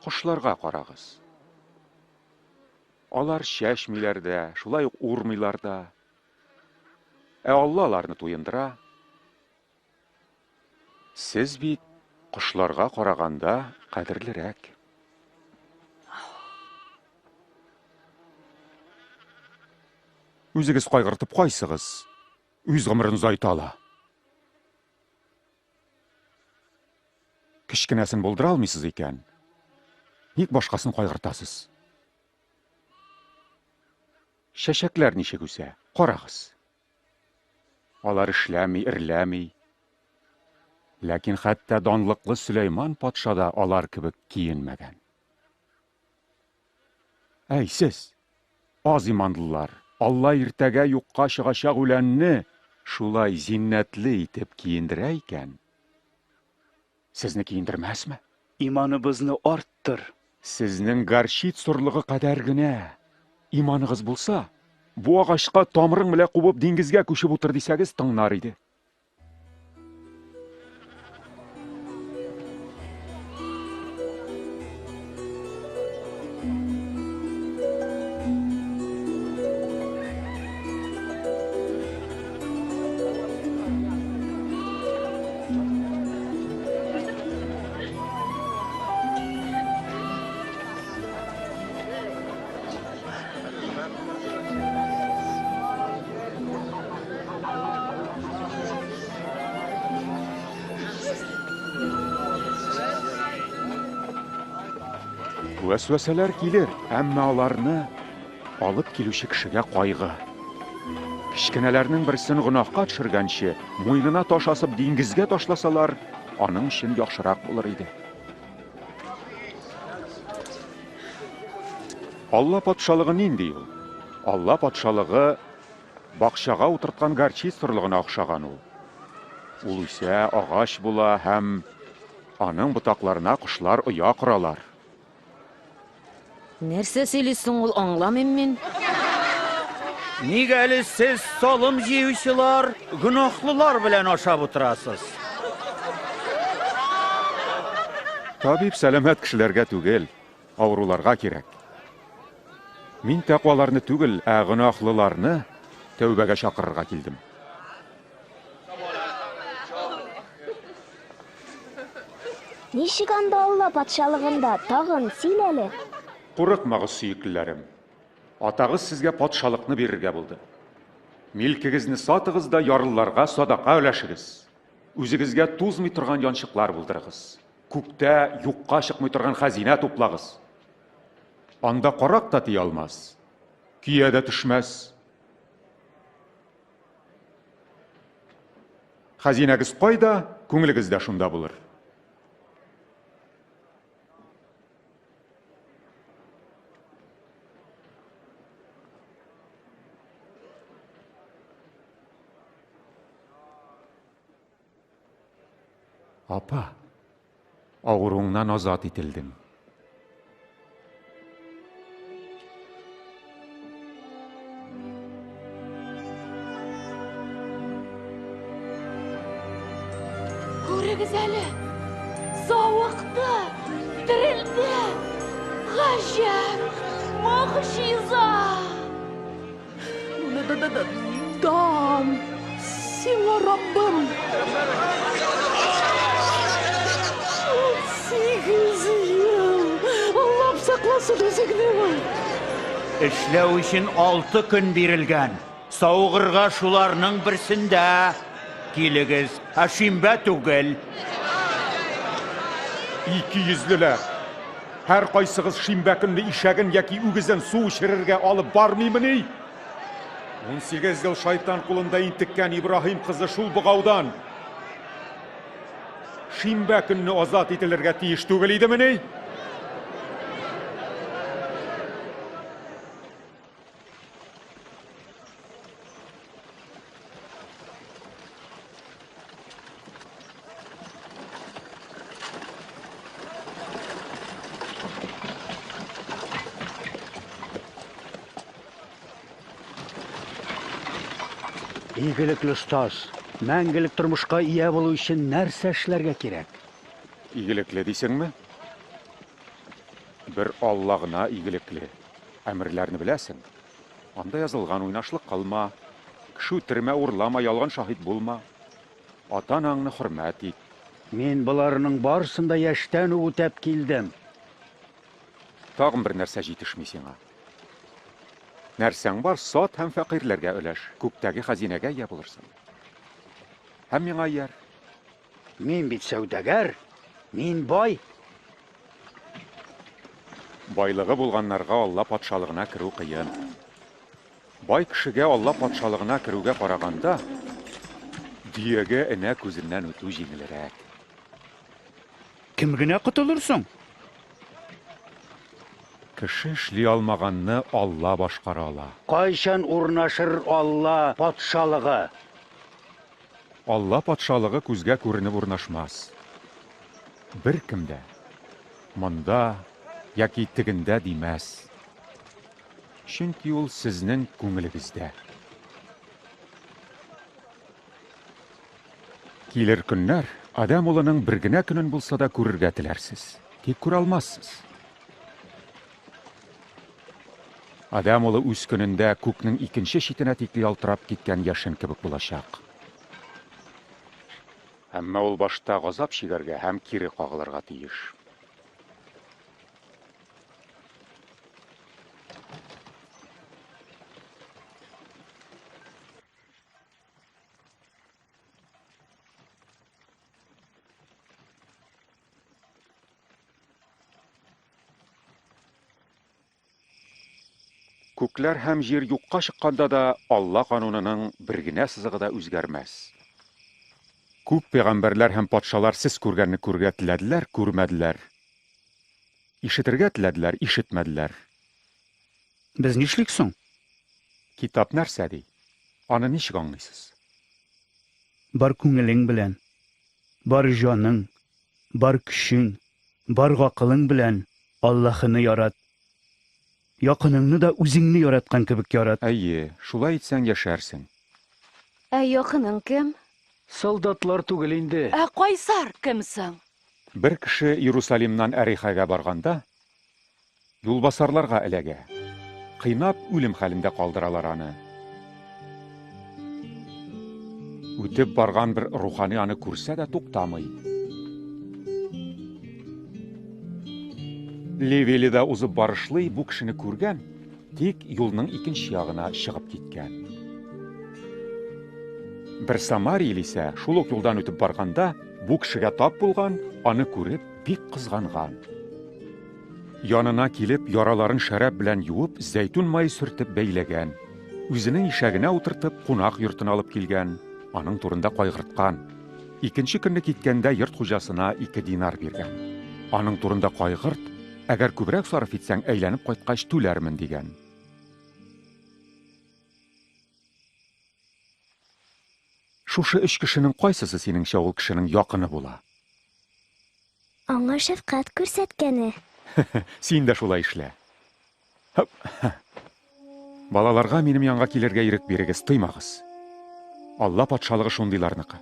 L: Кошларга карагыз. Алар чәчмиләр дә, шулай ук урмыйлар да. Ә Алла аларны туендыра. Сез бит кошларга караганда кадерлерәк. Үзегез кайгыртып кайсыгыз үз гомерен озайта ала? Кечкенәсен булдыра алмыйсыз икән, ник башкасын кайгыртасыз? Чәчәкләр ничек үсә, карагыз. Алар эшләми, эрләми. Ләкин хәтта данлыклы Сөләйман патша да алар кебек киенмәгән. Әй, сез, аз иманлылар, Алла иртәгә юкка чыгачак үләнне шулай зиннәтле итеп киендерә икән, сезне киендермәсме?
E: Иманыбызны арттыр.
L: Сезнең горчит сорлыгы кадәр генә иманыгыз булса, бу агачка тамырың белән кубып диңгезгә күчеп утыр дисәгез, тыңнар иде. Вәсвәсәләр килер, әмма аларны алып килүче кешегә кайгы. Кечкенәләрнең берсен гөнаһка төшергәнче, муенына таш асып диңгезгә ташласалар, аның өчен яхшырак булыр иде. Алла патшалыгы нинди ул? Алла патшалыгы бакчага утырткан горчиц орлыгына охшаган ул. Ул үсә, агач була һәм аның ботакларына кошлар оя коралар.
P: Нәрсә сөйли соң ул, аңламыйм мин.
Q: Нигә әле сез салым җыючылар, гөнаһлылар белән ашап утырасыз?
L: Табиб сәламәт кешеләргә түгел, авыруларга кирәк. Мин тәкъваларны түгел, ә гөнаһлыларны тәүбәгә чакырырга килдем.
J: Ничек анда Алла патшалыгында, тагын сөйлә әле.
L: Курыкмагыз, сөеклеләрем. Атагыз сезгә патшалыкны бирергә булды. Милкегезне сатыгыз да ярлыларга садака өләшегез. Үзегезгә тузмый торган янчыклар булдырыгыз. Күктә юкка чыкмый торган хәзинә туплагыз. Анда карак та тия алмас, көя дә төшмәс. Хәзинәгез кайда, күңелегез дә шунда булыр. Апа, авыруыңнан азат ителдең.
P: Күрегез әле, савыкты, терелде. Гаҗәп, могҗиза! Дан сиңа, Раббым! 18 ел! Аллам сакласын үзеңне!
Q: Эшләү өчен алты көн бирелгән. Савыгырга шуларның берсендә килегез, ә шимбә түгел.
L: Икейөзлеләр! Һәркайсыгыз шимбә көнне ишәген яки үгезен су эчерергә алып бармыймыни? 18 ел шайтан кулында интеккән Ибраһим кызы шул богаудан шимбә көнне азат ителергә тиеш түгел идемени?
F: Игелекле остаз, мәңгелек тормышка ия булу өчен нәрсә эшләргә кирәк?
L: Игелекле дисеңме? Бер Алла гына игелекле. Әмерләрне беләсең. Анда язылган уйнашлык кылма, кеше үтермә, урлама, ялган шаһит булма. Ата-анаңны хөрмәт ит.
F: Мин боларның барысын да яшьтән үк үтәп килдем.
L: Тагын бер нәрсә җитешми сиңа. Нәрсәң бар, сат һәм фәкыйрьләргә өләш, күктәге хәзинәгә ия булырсың. Һәм миңа ияр.
F: Мин бит сәүдәгәр, мин бай.
L: Байлыгы булганнарга Алла патшалыгына керү кыен. Бай кешегә Алла патшалыгына керүгә караганда, дөягә энә күзеннән үтү җиңелрәк.
E: Кем генә котылыр соң?
L: Кеше эшли алмаганны Алла башкара ала.
F: Кайчан урнашыр Алла патшалыгы?
L: Алла патшалыгы күзгә күренеп урнашмас. Беркем дә монда яки тегендә димәс. Чөнки ул сезнең күңелегездә. Килер көннәр, Адәм улының бер генә көнен булса да күрергә теләрсез, тик күрә алмассыз. Адәм улы үз көнендә күкнең икенче читенә тикле ялтырап киткән яшен кебек булачак. Әмма ул башта газап чигәргә һәм кире кагылырга тиеш. Күкләр һәм җир юкка чыкканда да Алла канунының бер генә сызыгы да үзгәрмәс. Күп пәйгамбәрләр һәм патшалар сез күргәнне күрергә теләделәр, күрмәделәр. Ишетергә теләделәр, ишетмәделәр.
E: Без нишлик соң?
L: Китап нәрсә ди? Аны ничек аңлыйсыз?
E: Бар күңелең белән, бар җаның, бар көчең, бар гакылың белән Аллаһыны ярат. Якыныңны да үзеңне яраткан кебек ярат.
L: Әйе, шулай итсәң яшәрсең.
P: Ә якының кем?
R: Солдатлар түгел инде.
P: Ә кайсар кем соң?
L: Бер кеше Иерусалимнан Әрихәгә барганда, юлбасарларга эләгә. Кыйнап, үлем хәлендә калдыралар аны. Үтеп барган бер рухани аны күрсә дә туктамый. Левилида узып барышлый бу кешене күргән, тик юлның икенче ягына чыгып киткән. Бер самариел исә шул ук юлдан үтеп барганда бу кешегә тап булган, аны күреп бик кызганган. Янына килеп, яраларын шәраб белән юып, зәйтүн мае сөртеп бәйләгән. Үзенең ишәгенә утыртып, кунак йортына алып килгән, аның турында кайгырткан. Икенче көнне киткәндә йорт хуҗасына 2 динар биргән. Аның турында кайгырт, әгәр күбрәк сарыф итсәң, әйләнеп кайткач түләрмен дигән. Шушы өч кешенең кайсысы синеңчә ул кешенең якыны була?
J: Аңа шәфкать күрсәткәне.
L: Син дә шулай эшлә. Һып. Балаларга минем янга килергә ирек бирегез, тыймагыз. Алла патшалыгы шундыйларныкы.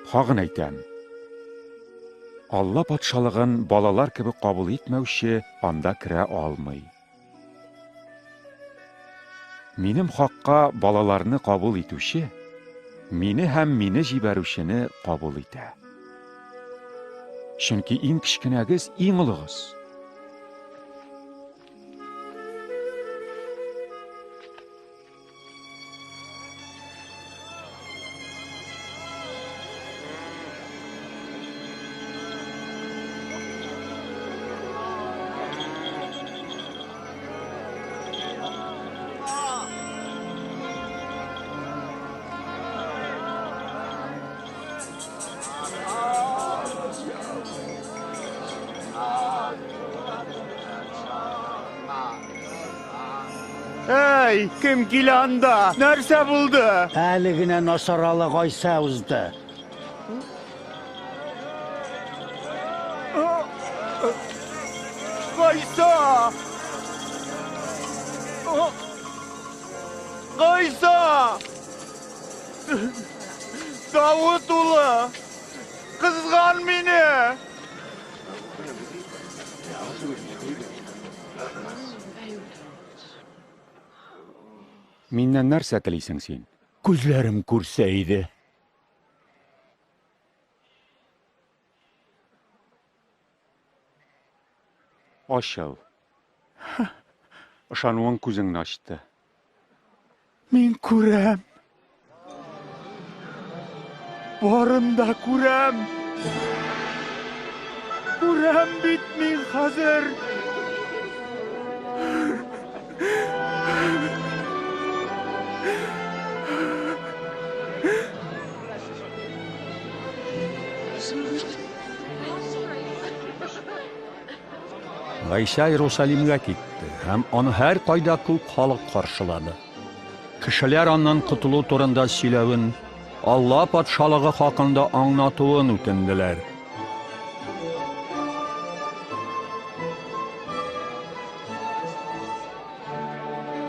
L: Хагын әйтәм. Алла патшалыгын балалар кебек кабул итмәүче анда керә алмый. Минем хакка балаларны кабул итүче, мине һәм мине җибәрүчене кабул итә. Чөнки иң кечкенәгез, иң олыгыз.
Q: Әй, кем килә анда? Нәрсә булды?
F: Әле генә Насаралы Гайсә узды.
Q: Гайсә! Гайса! Давыт улы! Кызган мине!
L: Миннән нәрсә телисең син?
Q: Күзләрем күрсә иде.
L: Ачыл. Ышануың күзеңне ачты.
Q: Мин күрәм. Барын да күрәм. Күрәм бит мин хәзер.
B: Гайсә Иерусалимгә китте һәм аны һәркайда күп халык каршылады. Кешеләр аннан котылу турында сөйләвен, Алла патшалыгы хакында аңлатуын үтенделәр.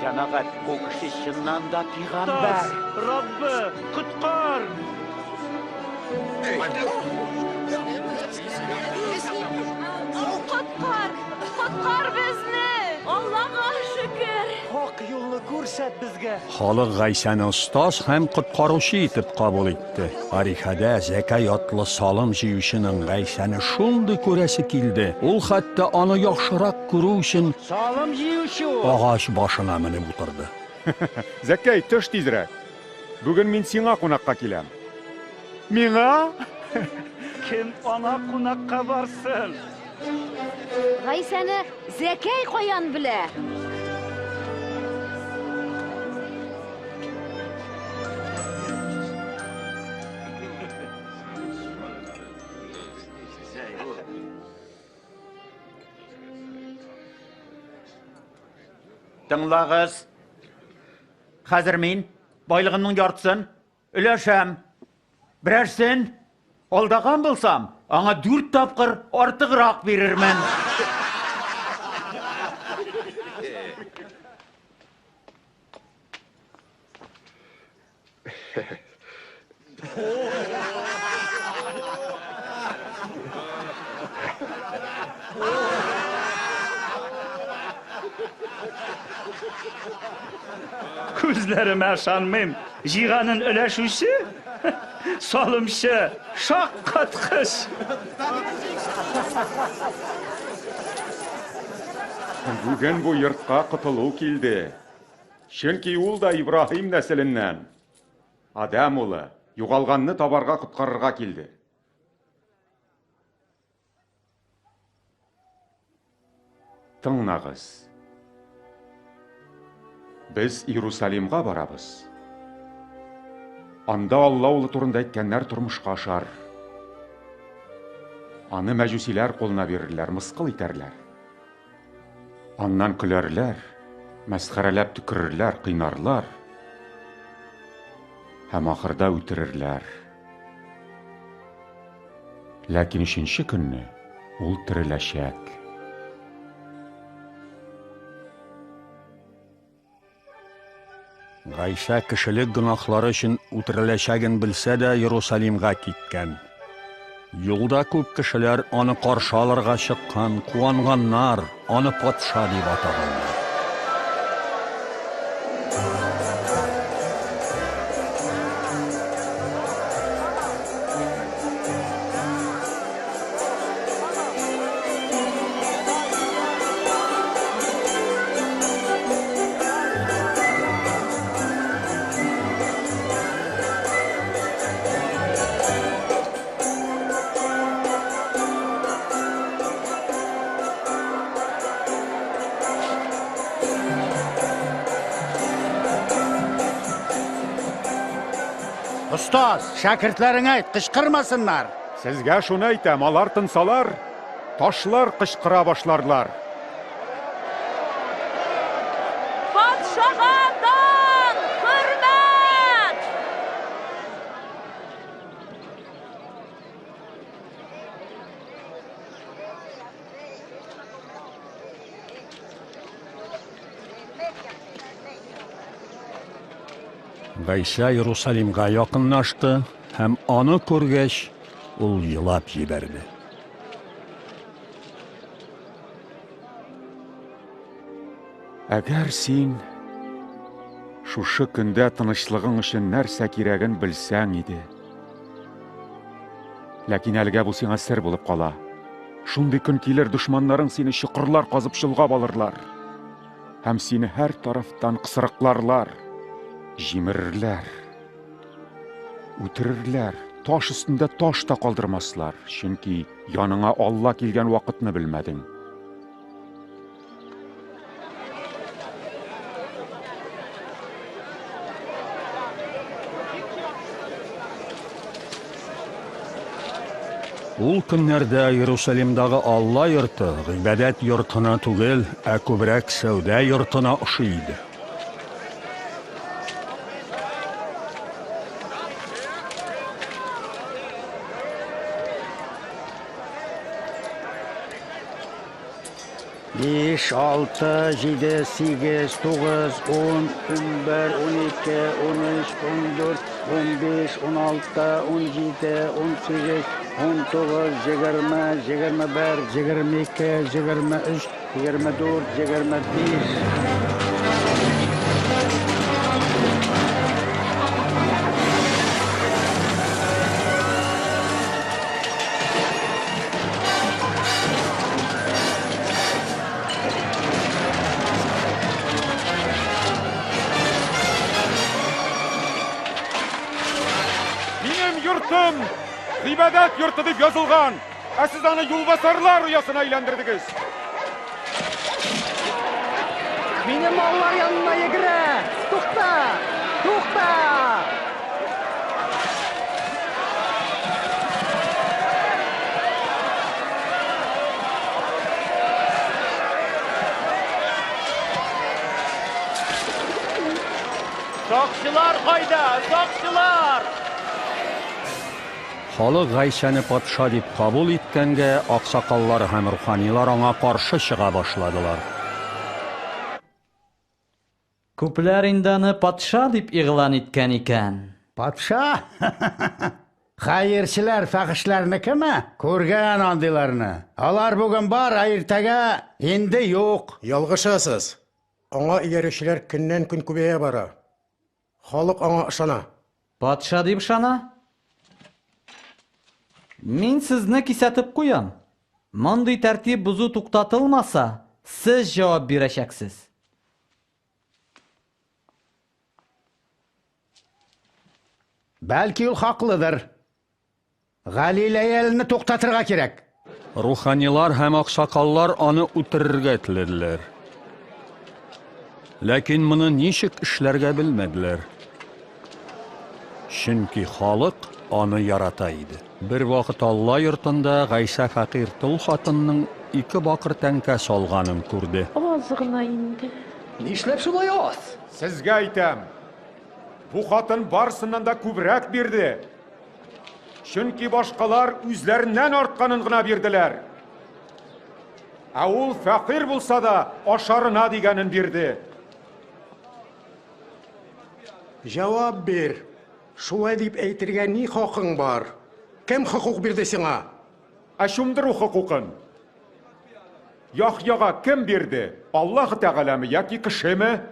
F: Җәмәгать, бу кеше чыннан да пигамбәр.
E: Раббы, коткар!
P: Коткар! Коткар безне! Аллага шөкер!
N: Хак юлны күрсәт безгә.
B: Халык Гайсәне остаз һәм коткаручы итеп кабул итте. Арихәдә Зәкәй атлы салым җыючының Гайсәне шундый күрәсе килде. Ул хәтта аны яхшырак күрү өчен
F: Салым җыючы ул.
B: агач башына менеп утырды.
L: Зәкәй, төш тизрәк. Бүген мин сиңа кунакка киләм.
Q: Миңа?
E: Кем аңа кунакка барсын?
P: Гайсәне Зәкәй каян белә?
Q: Тыңлагыз. Хәзер мин байлыгымның яртысын өләшәм. Берәрсен алдаган булсам, аңа дүрт тапкыр артыграк бирермен.
E: Күзләремә ышанмыйм. Җыйганын өләшүче, салымчы, шаккаткыч.
L: Бүген бу йортка котылу килде. Чөнки ул да Ибраһим нәселеннән. Адәм улы, югалганны табарга коткарырга килде. Тыңнагыз. Без Иерусалимга барабыз. Анда Алла улы турында әйткәннәр тормышка ашар. Аны мәҗүсиләр кулына бирерләр, мыскыл итәрләр. Аннан көләрләр, мәсхәрәләп төкерерләр, кыйнарлар. Һәм ахырда үтерерләр. Ләкин өченче көнне ул тереләчәк.
B: Гайсә кешелек гөнаһлары өчен үтереләчәген белсә дә Иерусалимга киткән. Юлда күп кешеләр аны каршы алырга чыккан, куанганнар, аны патша дип атаганнар.
F: Остаз, шәкертләреңә әйт, кычкырмасыннар.
L: Сезгә шуны әйтәм, алар тынсалар, ташлар кычкыра башларлар.
P: Патшага дан, хөрмәт!
B: Гайсә Иерусалимга якынлашты һәм аны күргәч, ул елап җибәрде.
L: Әгәр син шушы көндә тынычлыгың өчен нәрсә кирәген белсәң иде. Ләкин әлегә бу сиңа сер булып кала. Шундый көн килер, дошманнарың сине чокырлар казып чолгап алырлар. Һәм сине һәр тарафтан кысрыкларлар, җимерерләр, үтерерләр, таш өстендә таш та калдырмаслар, чөнки яныңа Алла килгән вакытны белмәдең.
B: Ул көннәрдә Иерусалимдагы Алла йорты гыйбадәт йортына түгел, ә күбрәк сәүдә йортына ошый иде.
F: Биш, алты, җиде, сигез, тугыз, ун, 11, 12, 13, 14, 15, 16, 17, 18, 19, 20, 21, 22, 23, 24, 25.
L: Минем йортым гыйбадәт йорты дип язылган, ә сез аны юлбасарлар оясына әйләндердегез.
N: Минем маллар янына йөгерә! Тукта! Тукта!
Q: Сакчылар кайда? Сакчылар!
B: Халык Гайсәне патша дип кабул иткәнгә, аксакаллар һәм руханилар аңа каршы чыга башладылар.
D: Күпләр инде аны патша дип игълан иткән икән.
F: Патша? Хәерчеләр, фәхешләрнекеме? Күргән андыйларны. Алар бүген бар, ә иртәгә инде юк.
S: Ялгышасыз. Аңа иярүчеләр көннән-көн күбәя бара. Халык аңа ышана.
D: Патша дип ышана? Мин сезне кисәтеп куям. Мондый тәртип бозу туктатылмаса, сез җавап бирәчәксез.
F: Бәлки ул хаклыдыр. Галиләялне туктатырга кирәк.
B: Руханилар һәм аксакаллар аны үтерергә теләделәр. Ләкин моны ничек эшләргә белмәделәр. Чөнки халык аны ярата иде. Бер вакыт Алла йортында Гайсә фәкыйрь тол хатынның ике бакыр тәңкә салганын күрде.
T: Аз гына инде.
N: Нишләп шулай аз?
L: Сезгә әйтәм, бу хатын барысыннан да күбрәк бирде. Чөнки башкалар үзләреннән артканын гына бирделәр. Ә ул фәкыйрь булса да, ашарына дигәнен бирде.
S: Җавап бир. Шулай дип әйтергә ни хакың бар? Кем хокук бирде сиңа?
L: Ә чумдыру хокукын Яхъяга кем бирде? Аллаһ Тәгаләме яки кешеме?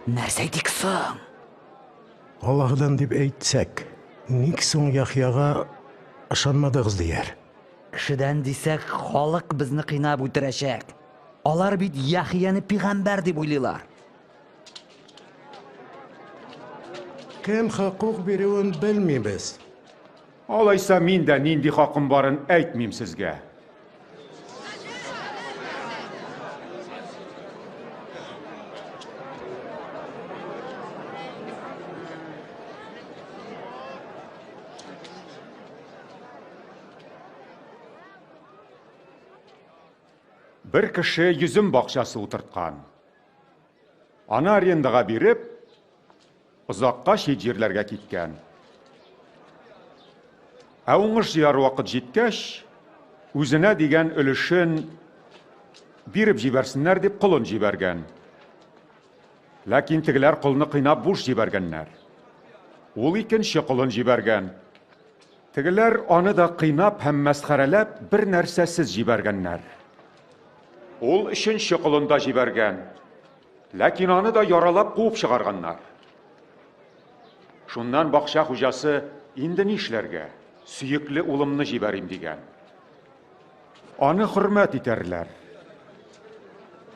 D: Нәрсә әйтик соң?
S: Аллаһыдан дип әйтсәк, ник соң Яхъяга ышанмадыгыз дияр?
D: Кешедән дисәк, халык безне кыйнап үтерәчәк. Алар бит Яхъяны пигамбәр дип уйлыйлар.
S: Кем хокук бирүен белмибез.
L: Алайса мин дә нинди хакым барын әйтмим сезгә. Бер кеше йөзем бакчасы утырткан. Аны арендага биреп, озакка чит җирләргә киткән. Ә уңыш җыяр вакыт җиткәч, үзенә дигән өлешен Биреп җибәрсеннәр дип колын җибәргән. Ләкин тегеләр колны кыйнап буш җибәргәннәр. Ул икенче колын җибәргән. Тегеләр аны да кыйнап һәм мәсхәрәләп бер нәрсәсез җибәргәннәр. Ул өченче колын да җибәргән. Ләкин аны да яралап куып чыгарганнар. Шуннан бакча хуҗасы, инде нишләргә? Сөекле улымны җибәрим, дигән. Аны хөрмәт итәрләр.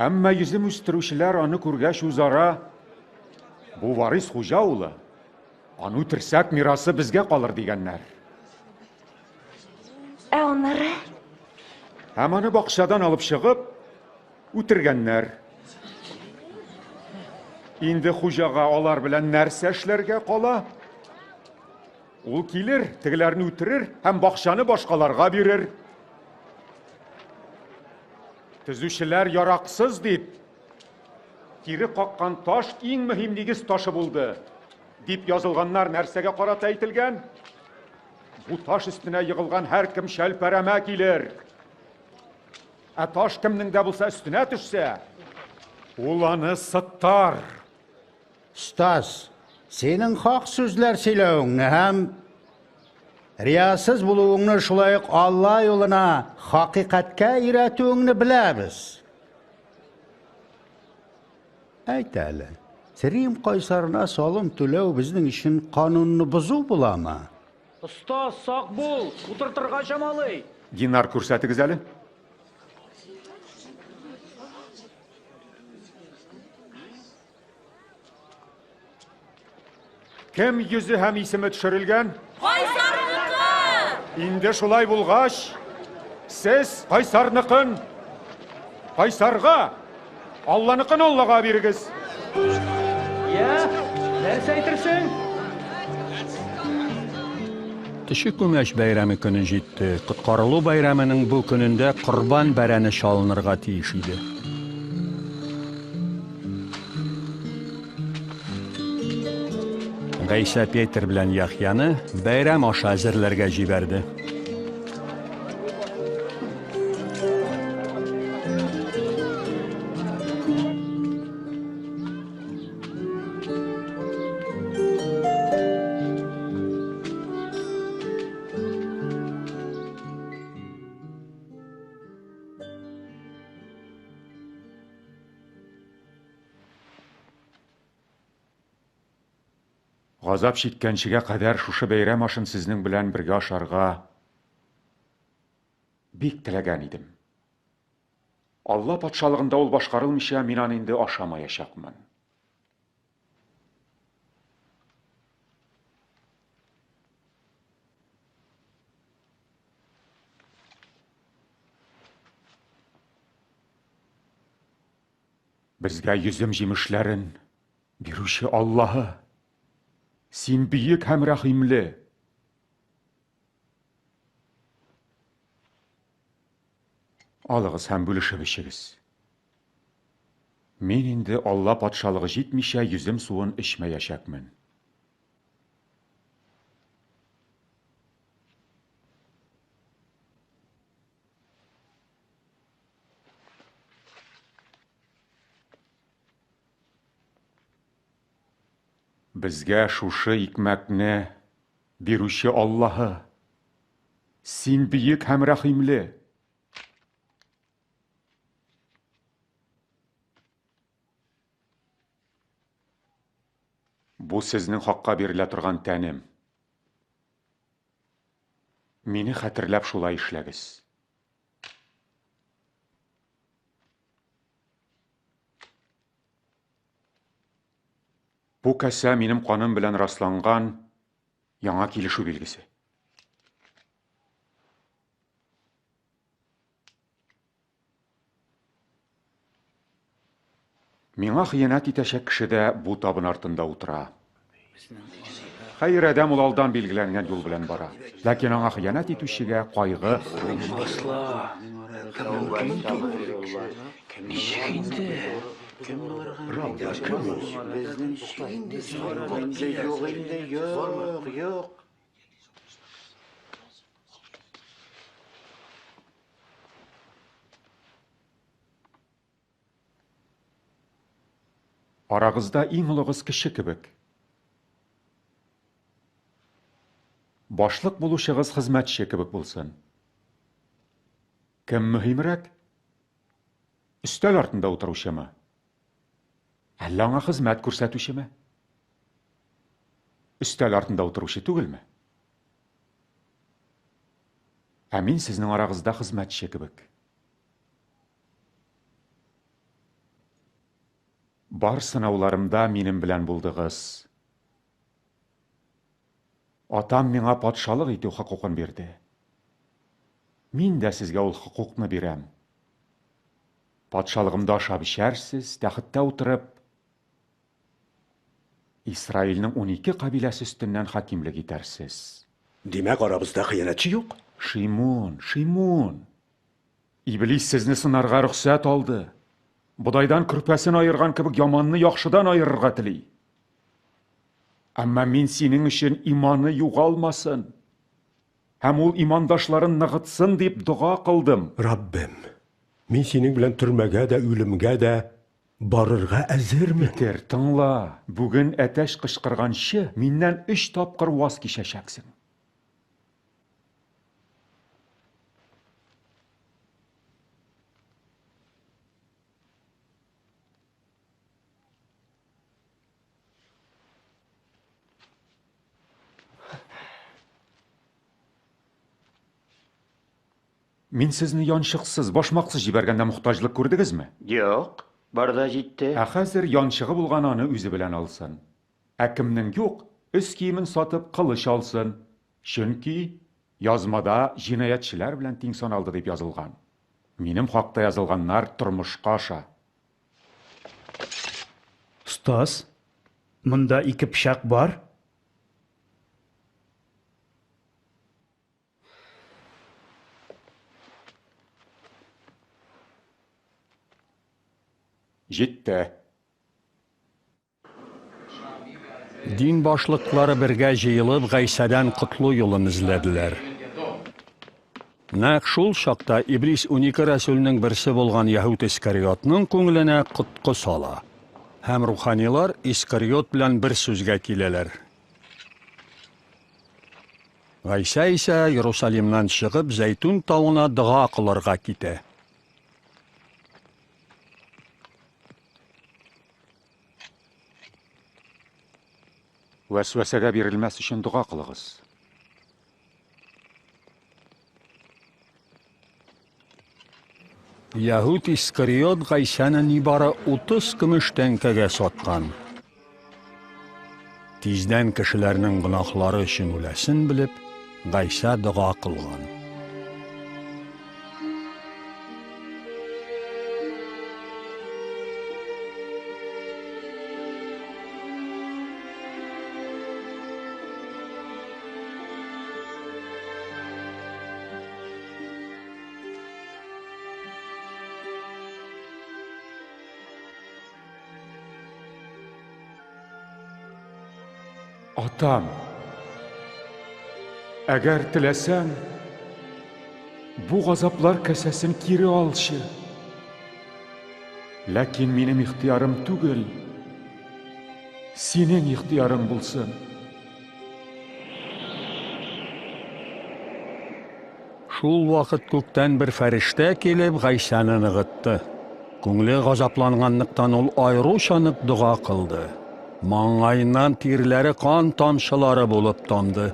L: Әмма йөзем үстерүчеләр аны күргәч үзара, Бу варис хуҗа улы, аны үтерсәк, мирасы безгә калыр, дигәннәр.
I: Ә аннары?
L: Һәм аны бакчадан алып чыгып, үтергәннәр. Инде хуҗага алар белән нәрсә эшләргә кала? Ул килер, тегеләрне үтерер һәм бакчаны башкаларга бирер. Төзүчеләр яраксыз дип, кире каккан таш иң мөһим нигез ташы булды, дип язылганнар нәрсәгә карата әйтелгән? Бу таш өстенә егылган һәркем шәлпәрәмә килер. Ә таш кемнең дә булса өстенә төшсә, ул аны сытар.
F: Остаз, синең хак сүзләр сөйләвеңне һәм риясыз булуыңны, шулай ук Алла юлына хакыйкатькә өйрәтүеңне беләбез. Әйт әле, Рим кайсарына салым түләү безнең өчен канунны бозу буламы?
R: Остаз, сак бул, утыртырга чамалый.
L: Динар күрсәтегез әле. Кем йөзе һәм исеме төшерелгән?
P: Кайсарныкы!
L: Инде шулай булгач, сез кайсарныкын кайсарга, Алланыкын Аллага бирегез.
R: Я, нәрсә әйтерсең?
B: Төче күмәч бәйрәме көне җитте. Коткарылу бәйрәменең бу көнендә корбан бәрәне чалынырга тиеш иде. Гайсә Петер белән Яхъяны бәйрәм ашы әзерләргә җибәрде.
L: Газап чиккәнчегә кадәр шушы бәйрәм ашын сезнең белән бергә ашарга бик теләгән идем. Алла патшалыгында ул башкарылмыйча, мин аны инде ашамаячакмын. Безгә йөзем җимешләрен бирүче Аллаһы, син бөек һәм рәхимле. Алыгыз һәм бүлешеп эчегез. Мин инде Алла патшалыгы җитмичә йөзем суын эчмәячәкмен. Безгә шушы икмәкне бирүче Аллаһы, син бөек һәм рәхимле. Бу сезнең хакка бирелә торган тәнем. Мине хәтерләп шулай эшләгез. Бу касә минем каным белән расланган яңа килешү билгесе. Миңа хыянәт итәчәк кеше дә бу табын артында утыра. Хәер, адәм ул алдан билгеләнгән юл белән бара. Ләкин аңа хыянәт итүчегә кайгы. Арагызда иң олыгыз кече кебек. Башлык булучыгыз хезмәтче кебек булсын. Кем мөһимрәк? Өстәл артында утыручымы? Әллә аңа хезмәт күрсәтүчеме? Өстәл артында утыручы түгелме? Ә мин сезнең арагызда хезмәтче кебек. Бар сынауларымда минем белән булдыгыз. Атам миңа патшалык итү хокукын бирде. Мин дә сезгә ул хокукны бирәм. Патшалыгымда ашап эчәрсез, тәхеттә утырып, Исраилнең 12 кабиләсе өстеннән хакимлек итәрсез.
O: Димәк, арабызда хыянәтче юк?
L: Шимун, Шимун! Иблис сезне сынарга рөхсәт алды. Бодайдан көрпәсен аерган кебек яманны яхшыдан аерырга тели. Әмма мин синең өчен иманы югалмасын һәм ул имандашларын ныгытсын дип дога кылдым.
O: Раббем, мин синең белән төрмәгә дә, үлемгә дә барырга әзермен.
L: Петер, тыңла, бүген әтәч кычкырганчы, миннән өч тапкыр ваз кичәчәксең. Мин сезне янчыксыз, башмаксыз җибәргәндә мохтаҗлык күрдегезме?
F: Юк, бар да җитте.
L: Ә хәзер янчыгы булган аны үзе белән алсын. Ә кемнең юк, өс киемен сатып кылыч алсын. Чөнки Язмада җинаятьчеләр белән тиң саналды дип язылган. Минем хакта язылганнар тормышка аша.
E: Остаз, монда ике пычак бар.
L: Җитте.
B: Дин башлыклары бергә җыелып, Гайсәдән котлу юлын эзләделәр. Нәкъ шул чакта Иблис 12 рәсүлнең берсе булган Яһүд Искариотның күңеленә коткы сала. Һәм руханилар Искариот белән бер сүзгә киләләр. Гайсә исә Иерусалимнан чыгып, Зәйтүн тавына дога кылырга китә.
L: Вәсвәсәгә бирелмәс өчен дога кылыгыз.
B: Яһүд Искариот Гайсәне нибары 30 көмеш тәңкәгә саткан. Тиздән кешеләрнең гөнаһлары өчен үләсен белеп, Гайсә дога кылган.
L: Атам, әгәр теләсәң, бу газаплар касәсен кире алчы. Ләкин минем ихтыярым түгел, синең ихтыярың булсын.
B: Шул вакыт күктән бер фәрештә килеп Гайсәне ныгытты. Күңле газапланганлыктан ул аеруча нык дога кылды. Маңгаеннан тирләре кан тамчылары булып тамды.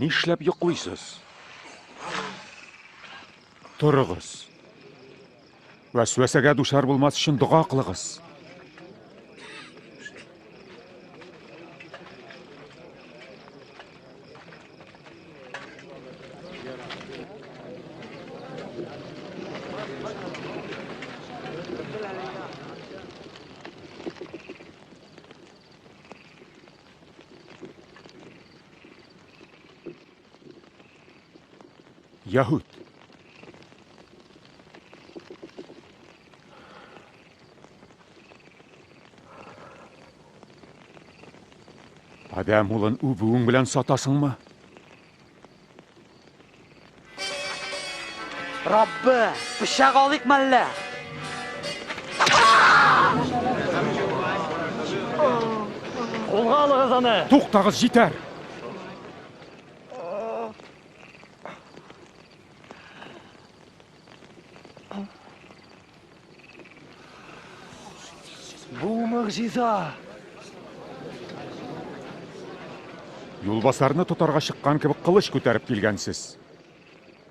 L: Нишләп йоклыйсыз? Торыгыз. Вәсвәсәгә дучар булмас өчен дога кылыгыз. Яһүд. Адәм улын үбүең белән сатасыңмы?
D: Раббы, пычак алыйк мәллә?
N: Кулга алыгыз аны!
L: Туктагыз, җитәр!
N: Бу могҗиза!
L: Юлбасарны тотарга чыккан кебек кылыч күтәреп килгәнсез.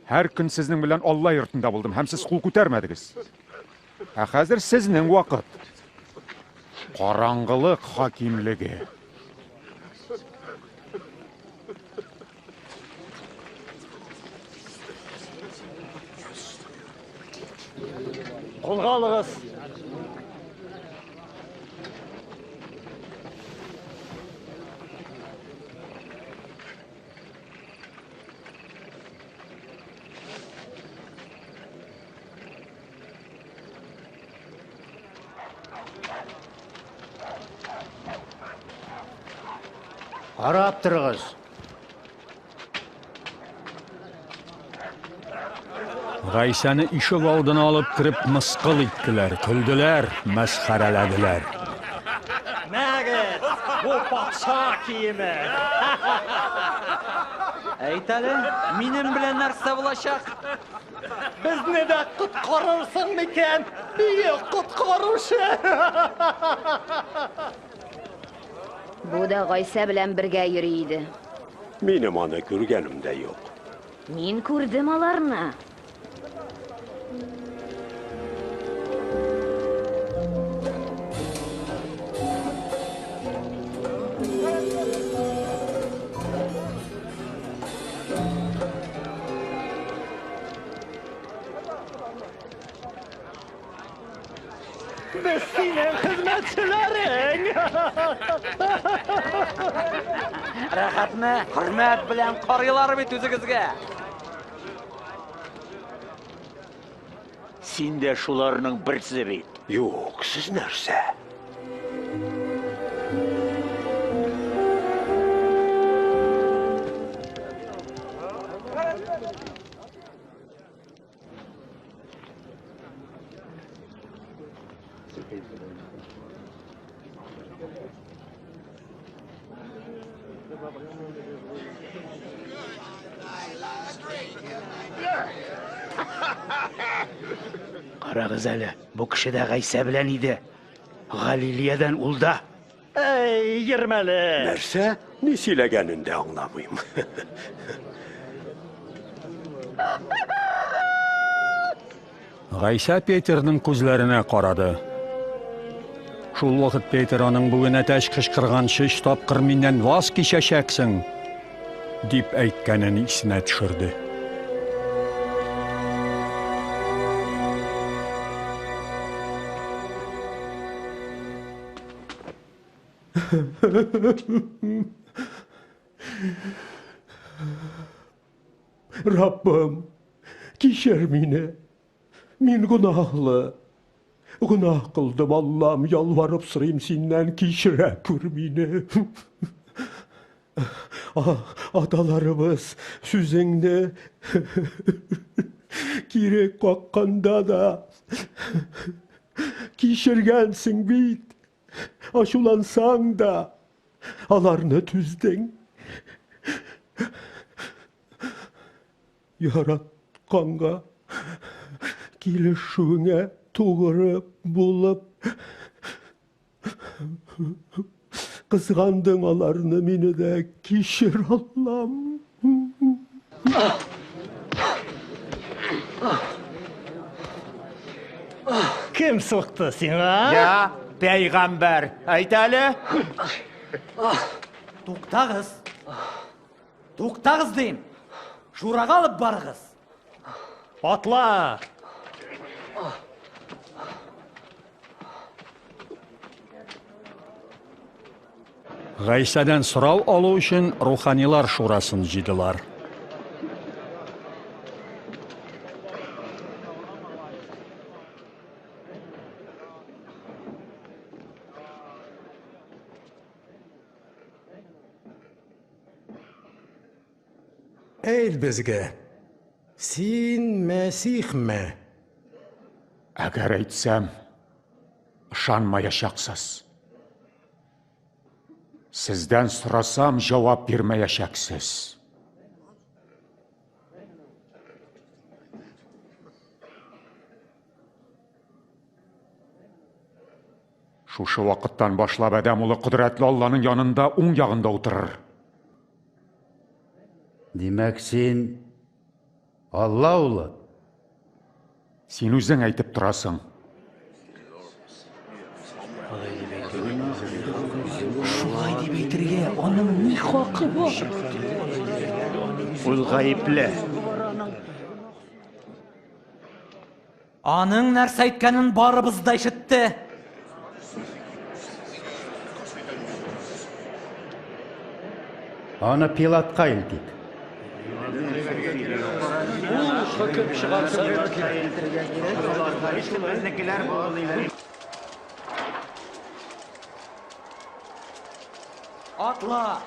L: Һәр көн сезнең белән Алла йортында булдым һәм сез кул күтәрмәдегез. Ә хәзер сезнең вакыт. Караңгылык хакимлеге.
N: Кулга алыгыз!
F: Карап торыгыз.
B: Гайсәне ишек алдына алып кереп мыскыл иттеләр, көлделәр, мәсхәрәләделәр.
N: Мәгез, бу патша киеме.
D: Әйт әле, минем белән нәрсә булачак?
N: Безне дә коткарырсың микән, бөек коткаручы?
P: Бу да Гайсә белән бергә йөри иде.
O: Минем аны күргәнем дә юк.
P: Мин күрдем аларны.
N: Без синең хезмәтчеләрең!
D: Рәхәтме? Хөрмәт белән карыйлар бит үзегезгә.
Q: Син дә шуларның берсе бит.
O: Юк, сез нәрсә?
F: Карагыз әле, бу кеше дә Гайсә белән иде. Галилиядән ул да.
N: Әй, йөрмәле!
O: Нәрсә? Ни сөйләгәнен дә аңламыйм.
B: Гайсә Петернең күзләренә карады. Шул вакыт Петер аның бүген әтәч кычкырганчы өч тапкыр миннән ваз кичәчәксең, дип әйткәнен исенә төшерде.
O: Раббым, кичер мине. Мин гөнаһлы. Гөнаһ кылдым, Аллам, ялварып сорыйм синнән, кичерә күр мине. Аталарыбыз сүзеңне кире какканда да кичергәнсең бит. Ачулансаң да, аларны түздең. Яратканга, килешүеңә тугры булып, кызгандың аларны, мине дә кичер, Аллам.
N: Кем сукты сиңа?
Q: Я, пәйгамбәр, әйт әле.
D: Туктагыз. Туктагыз дим. Шурага алып барыгыз.
N: Атла!
B: Гайсәдән сорау алу өчен руханилар шурасын җыйдылар.
S: Әйт безгә, син Мәсихме?
L: Әгәр әйтсәм, ышанмаячаксыз. Сездән сорасам, җавап бирмәячәксез. Шушы вакыттан башлап Адәм улы кодрәтле Алланың янында уң ягында утырыр.
F: Димәк, син Алла улы?
L: Син үзең әйтеп торасың.
R: Шулай дип әйтергә аның ни хакы бар?
E: Ул гаепле.
D: Аның нәрсә әйткәнен барыбыз да ишетте.
F: Аны Пилатка илтик.
R: Ул хөкем чыгарсын.
D: Атла!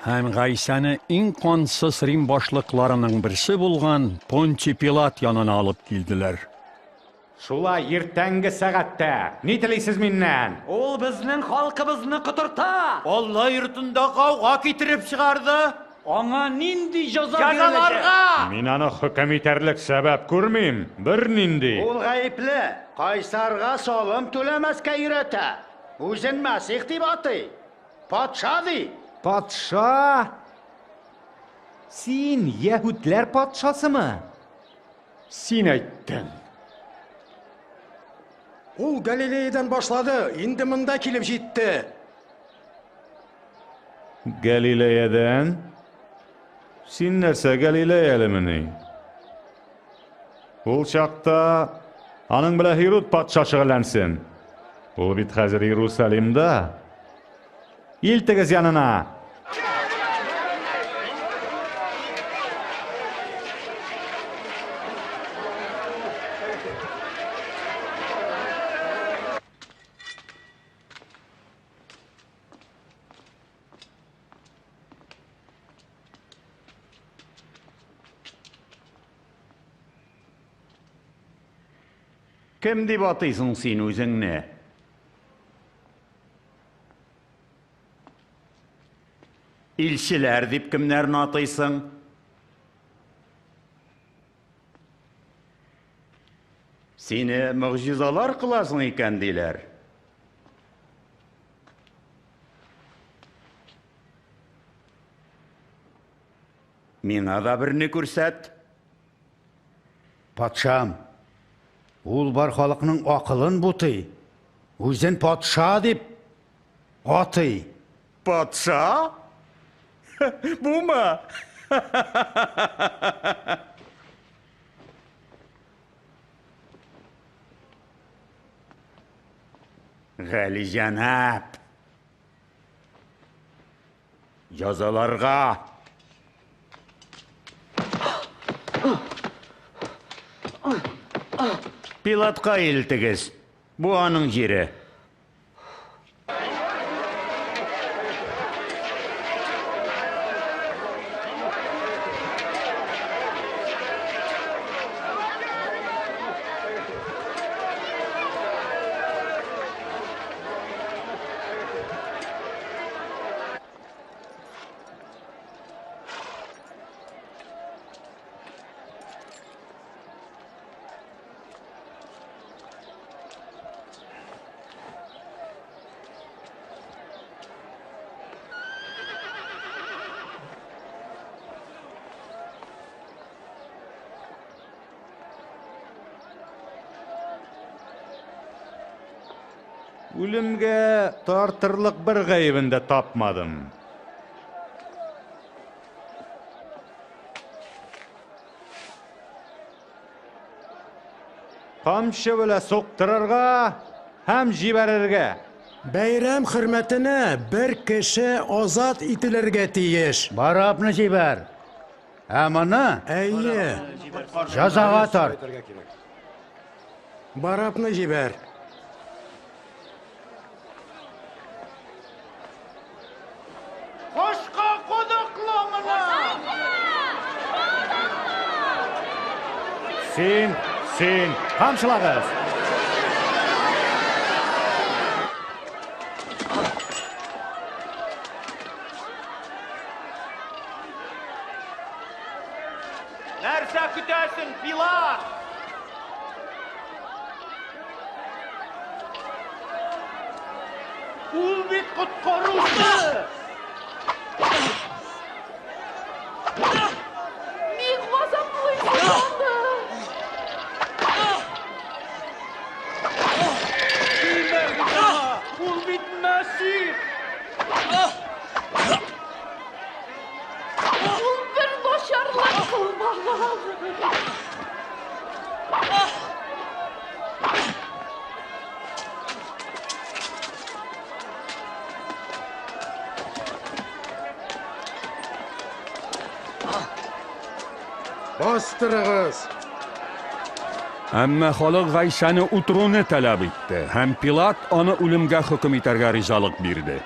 B: Һәм Гайсәне иң кансыз Рим башлыкларының берсе булган Понтий Пилат янына алып килделәр.
K: Шулай иртәнге сәгатьтә ни телисез миннән?
D: Ул безнең халкыбызны котырта!
Q: Алла йортында гауга китереп чыгарды.
R: Аңа нинди җәза
Q: биреләчәк?
K: Мин аны хөкем итәрлек сәбәп күрмим, бернинди.
F: Ул гаепле, кайсарга салым түләмәскә өйрәтә. Үзен Мәсих дип атый. Патша ди.
K: Патша? Син яһүдләр патшасымы?
L: Син әйттең.
S: Ул Галилеядән башлады, инде монда килеп җитте.
K: Галилеядән? Син нәрсә, галилеялемени? Ул чакта аның белән Һируд патша шөгыльләнсен. Ул бит хәзер Иерусалимда. Илтегез янына!
Q: Кем дип атыйсың син үзеңне? Илчеләр дип кемнәрне атыйсың? Сине могҗизалар кыласың икән диләр. Миңа да берне күрсәт.
F: Патшам, ул бар халыкның акылын бутый. Үзен патша дип атый.
Q: Патша? Бумы? Галиҗәнап! Җәзаларга! Пилатка илтегез. Бу аның җире.
K: Үлемгә тартырлык бер гаебен дә тапмадым. Камчы белән суктырырга һәм җибәрергә.
S: Бәйрәм хөрмәтенә бер кеше азат ителергә тиеш.
F: Барабны җибәр. Ә моны
S: Әйе.
F: җәзага тарт.
S: Барабны җибәр.
Q: Кошка кодакла моны!
K: Син, син, камчылагыз!
Q: Нәрсә көтәсең, Пилат? Ул бит коткаручы!
P: Ник газаплыйсың аны?
R: Тимәгез аңа! Ул бит Мәсих!
P: Ул бер начарлык кылмаган.
S: Бастырыгыз!
B: Әмма халык Гайсәне утыруны таләп итте, һәм Пилат аны үлемгә хөкем итәргә ризалык бирде.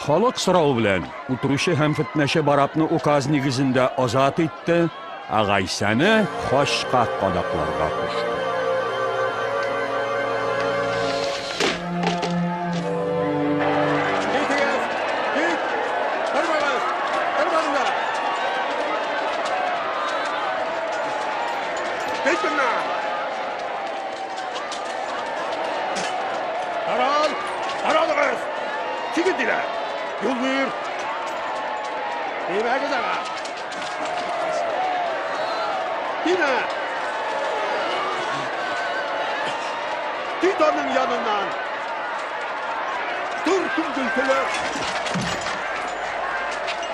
B: Халык сорау белән утыручы һәм фетнәче Барабны указ нигезендә азат итте, ә Гайсәне хачка кадакларга кушты.
O: Китегез! Кит! Тормагыз! Тормагыз! Кит моннан! Тарал! Таралыгыз! Чигин диләр! Юл бир! Тимәгез аңа! Тимә! Кит аның яныннан! Тор, кем көлкеле!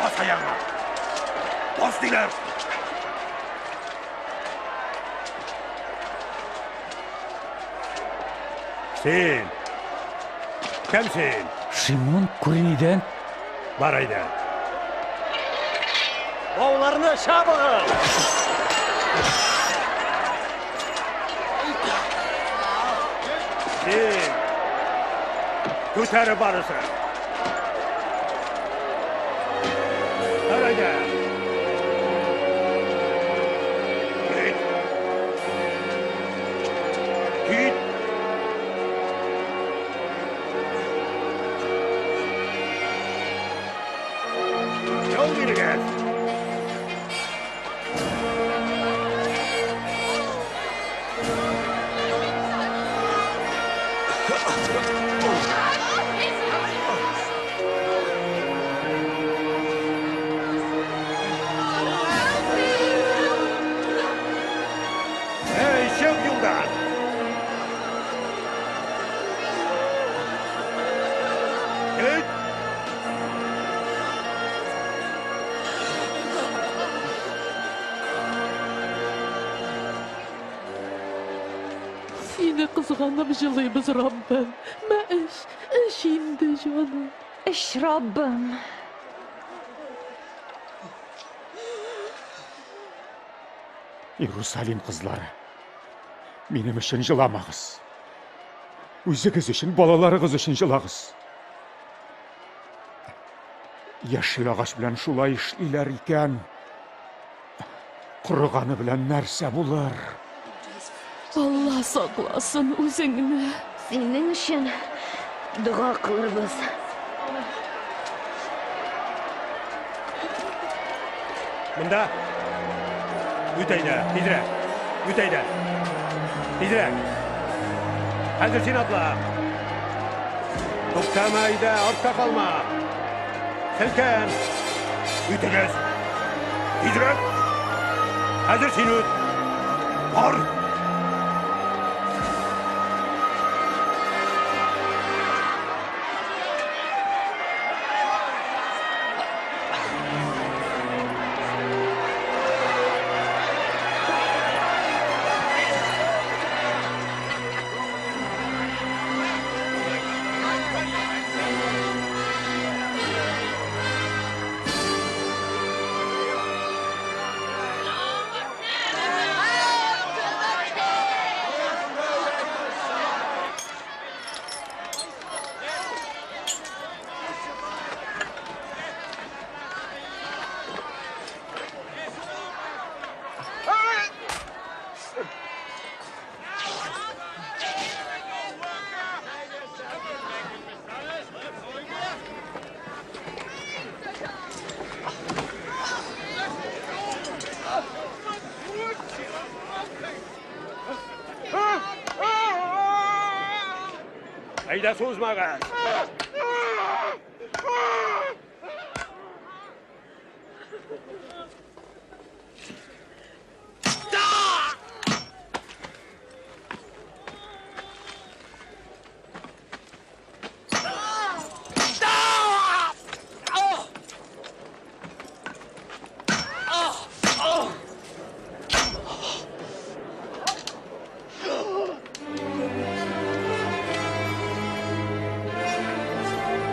O: Бас аягыңа! Бас диләр! Син! Кем син?
G: Шимон Куринидән.
O: Бар әйдә.
N: Бауларны чабыгыз!
O: Син! Күтәреп барысы. Бар әйдә. Кит. Кит. Юл бирегез. Эй, чык юлдан! Кит!
T: Сине кызганып җылыйбыз, Раббым. Мә эч, эч инде, җаным.
I: Эч, Раббым.
L: Иерусалим кызлары, минем өчен җыламагыз. Үзегез өчен, балаларыгыз өчен җылагыз. Яшел агач белән шулай эшлиләр икән. Корыганы белән нәрсә булыр?
T: Алла сакласын үзеңне.
P: Синең өчен дога кылырбыз.
O: Монда. Үт әйдә, тизрәк. Үт әйдә. Тизрәк. Хәзер син атла. Туктама әйдә, артта калма. Селкен. Үтегез. Тизрәк. Хәзер син үт. Бар. Әйдә, сузмагыз!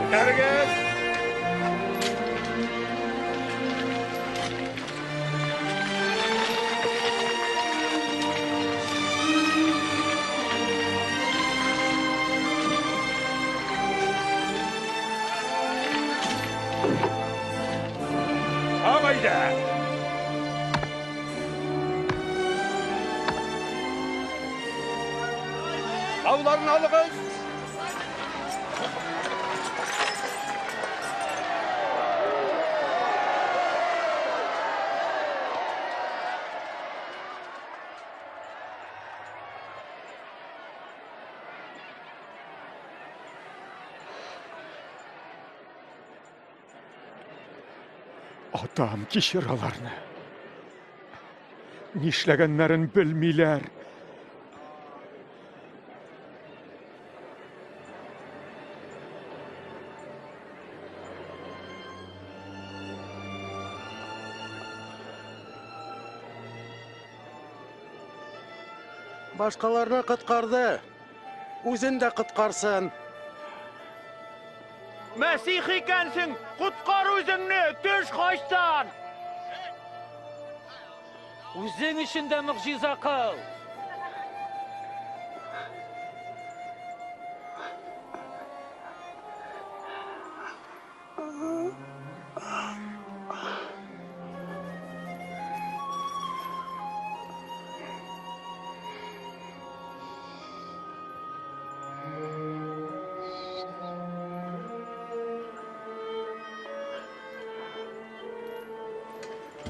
O: Күтәрегез! Ал әйдә! Бауларын алыгыз!
L: Атам, кичер аларны. Нишләгәннәрен белмиләр.
S: Башкаларны коткарды. Үзен дә коткарсын.
Q: Мәсих икәнсең, коткар үзеңне, төш хачтан!
G: Үзең өчен дә могҗиза кыл!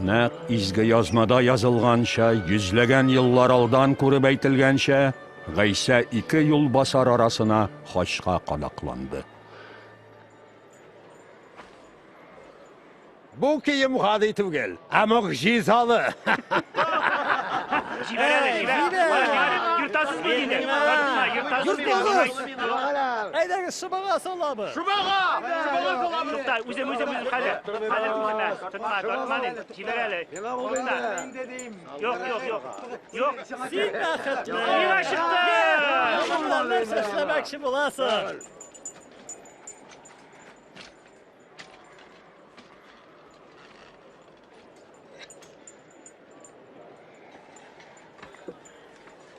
B: Нәкъ изге язмада язылганча, йөзләгән еллар алдан күреп әйтелгәнчә, Гайсә ике юлбасар арасына хачка кадакланды.
O: Бу кием гади түгел, ә могҗизалы.
R: Җибәр әле, җибәр. Җибәр. Йөртәсезме инде? Йөртәсезме?
N: Әйдәгез, шыбага салабыз.
Q: Шыбага! Шыбага салабыз.
R: Тукта, үзем, үзем, үзем хәзер. Хәзер үземә. Тотма, тотма дим. Җибәр әле. Тукта. Юк, юк, юк. Юк.
N: Син бәхетле.
R: Миңа чыкты!
N: Нәрсә эшләмәкче буласың?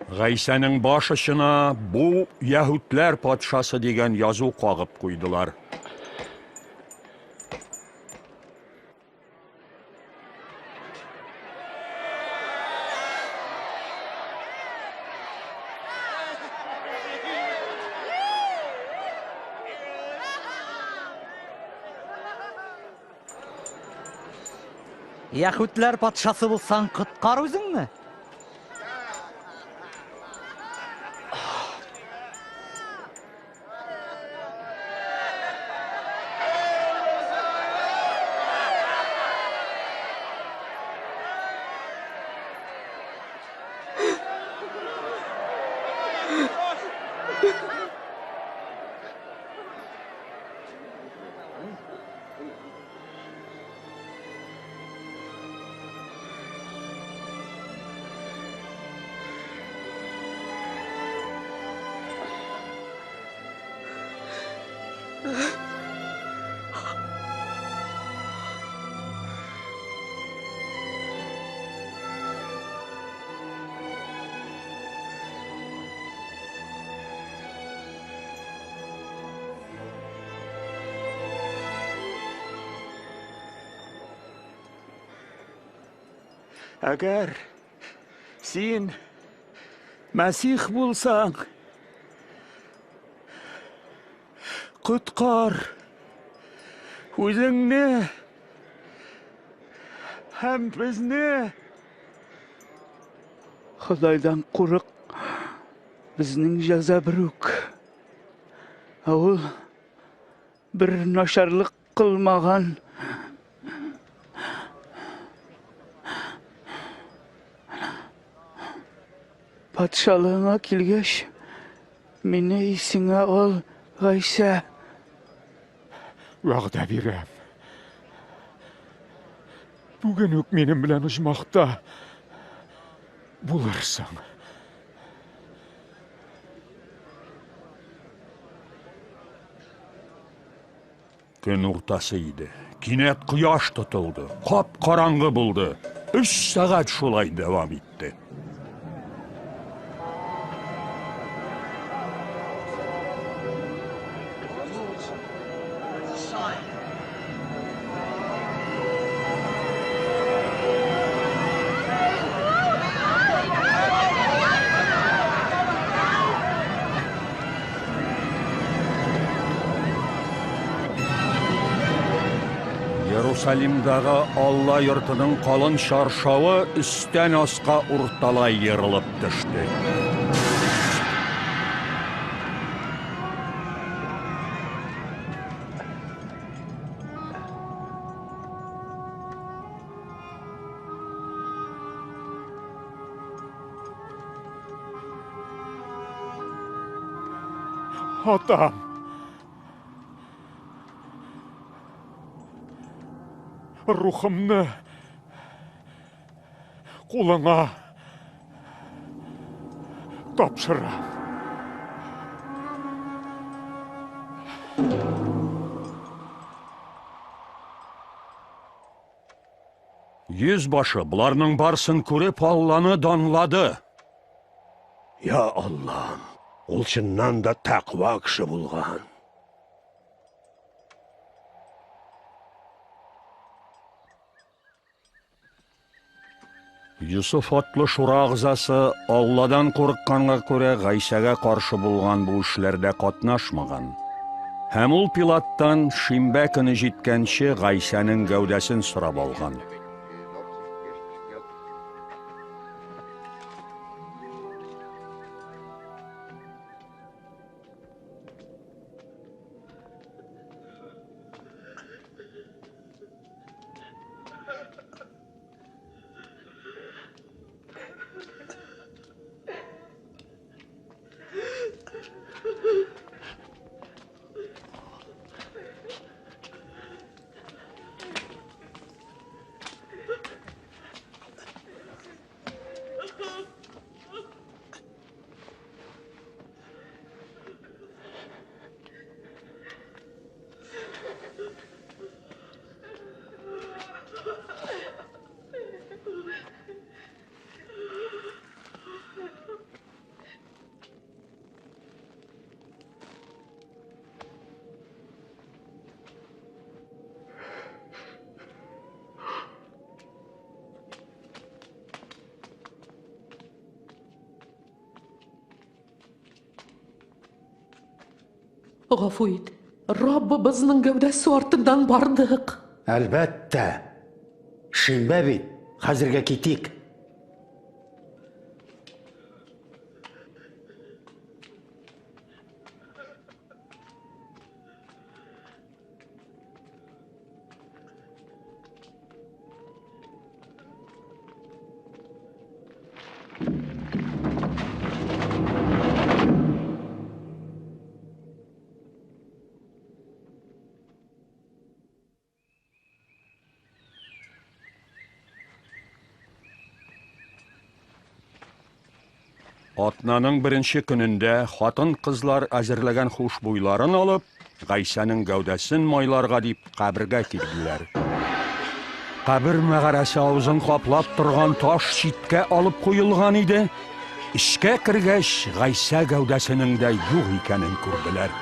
B: Гайсәнең баш очына бу яһүдләр патшасы дигән язу кагып куйдылар.
D: Яһүдләр патшасы булсаң, коткар үзеңне.
Q: Әгәр син Мәсих булсаң, коткар үзеңне һәм безне.
E: Ходайдан курык, безнең җәза бер үк. Ә ул бер начарлык кылмаган. Патшалыгыңа килгәч, мине исеңә ал, Гайсә.
M: Вәгъдә бирәм. Бүген үк минем белән оҗмахта булырсың.
B: Көн уртасы иде. Кинәт кояш тотылды. Кап-караңгы булды. Өч сәгать шулай дәвам итте. Иерусалимдагы Алла йортының калын чаршавы өстән аска урталай ерылып төште.
M: Атам! Рухымны кулыңа тапшырам.
B: Йөз башы боларның барсын күреп Алланы данлады.
O: Я Аллам, ул чыннан да тәкъва кеше булган.
B: Йосыф атлы шура әгъзасы Алладан курыкканга күрә Гайсәгә каршы булган бу эшләрдә катнашмаган. Һәм ул Пилаттан шимбә көне җиткәнче Гайсәнең гәүдәсен сорап алган.
T: Гафу ит. Раббыбызның гәүдәсе артыннан бардык.
F: Әлбәттә. Шимбә бит. Хәзергә китик.
B: Атнаның беренче көнендә хатын-кызлар әзерләгән хушбуйларын алып, Гайсәнең гәүдәсен майларга дип кабергә килделәр. Кабер мәгарәсе авызын каплап торган таш читкә алып куелган иде. Эчкә кергәч, Гайсә гәүдәсенең дә юк икәнен күрделәр.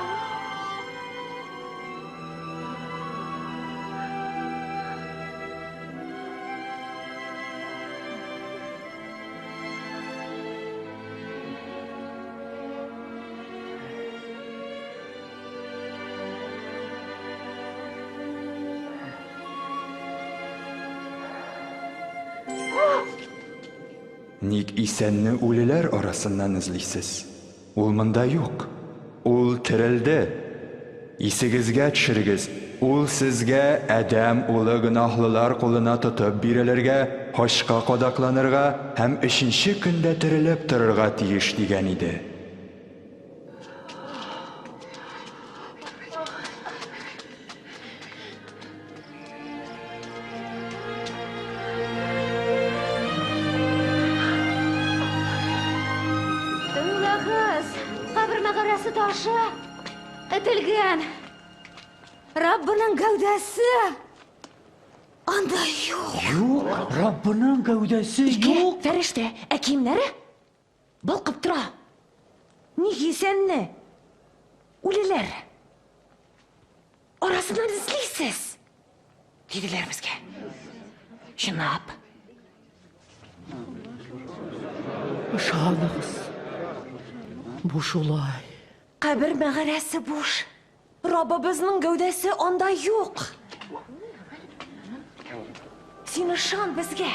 C: Ник исәнне үлеләр арасыннан эзлисез? Ул монда юк. Ул терелде. Исегезгә төшерегез, ул сезгә Адәм улы гөнаһлылар кулына тотып бирелергә, хачка кадакланырга һәм өченче көндә терелеп торырга тиеш дигән иде.
P: Тыңлагыз, кабер мәгарәсе ташы этелгән. Раббының гәүдәсе анда юк.
G: Юк, Раббының гәүдәсе
P: юк. Фәрештә, ә киемнәре балкып тора. Ник исәнне? Үлеләр. Арасыннан эзлисез, диделәр безгә. Чынлап.
T: Ышаныгыз, бу шулай.
I: Кабер мәгарәсе буш. Раббыбызның гәүдәсе анда юк. Син ышан безгә.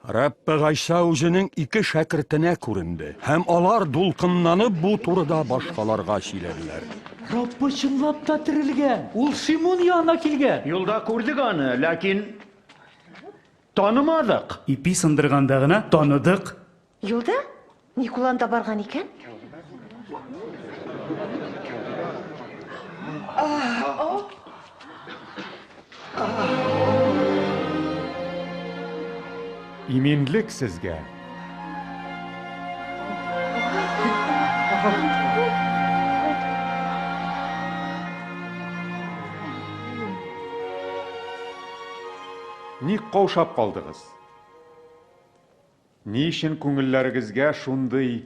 B: Раббы Гайса үзенең ике шәкертенә күренде, һәм алар дулкынланып бу турыда башкаларга сөйләделәр.
G: Раббы чынлап та терелгән. Ул Шимун янына килгән.
F: Юлда күрдек аны, ләкин танымадык.
G: Ипи сындырганда гына таныдык.
I: Юлда? Ник ул анда барган икән?
L: Иминлек сезгә! Ник каушап калдыгыз? Ни өчен күңелләрегезгә шундый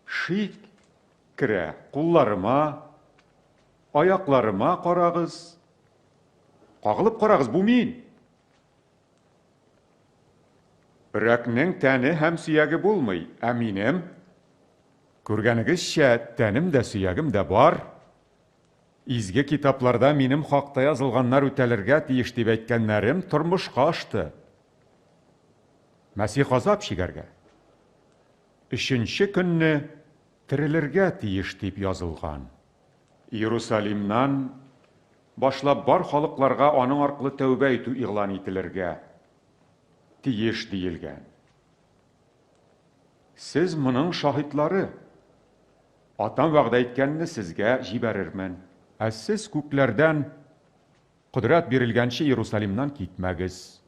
L: шик керә? Кулларыма, аякларыма карагыз. Кагылып карагыз, бу мин. Өрәкнең тәне һәм сөяге булмый, ә минем, күргәнегезчә, тәнем дә, сөягем дә бар. Изге китапларда минем хакта язылганнар үтәлергә тиеш дип әйткәннәрем тормышка ашты. Мәсих газап чигәргә, өченче көнне терелергә тиеш дип язылган. Иерусалимнан башлап бар халыкларга аның аркылы тәүбә итү игълан ителергә тиеш диелгән. Сез моның шаһитлары. Атам вәгъдә иткәнне сезгә җибәрермен. Ә сез күкләрдән кодрәт бирелгәнче Иерусалимнан китмәгез.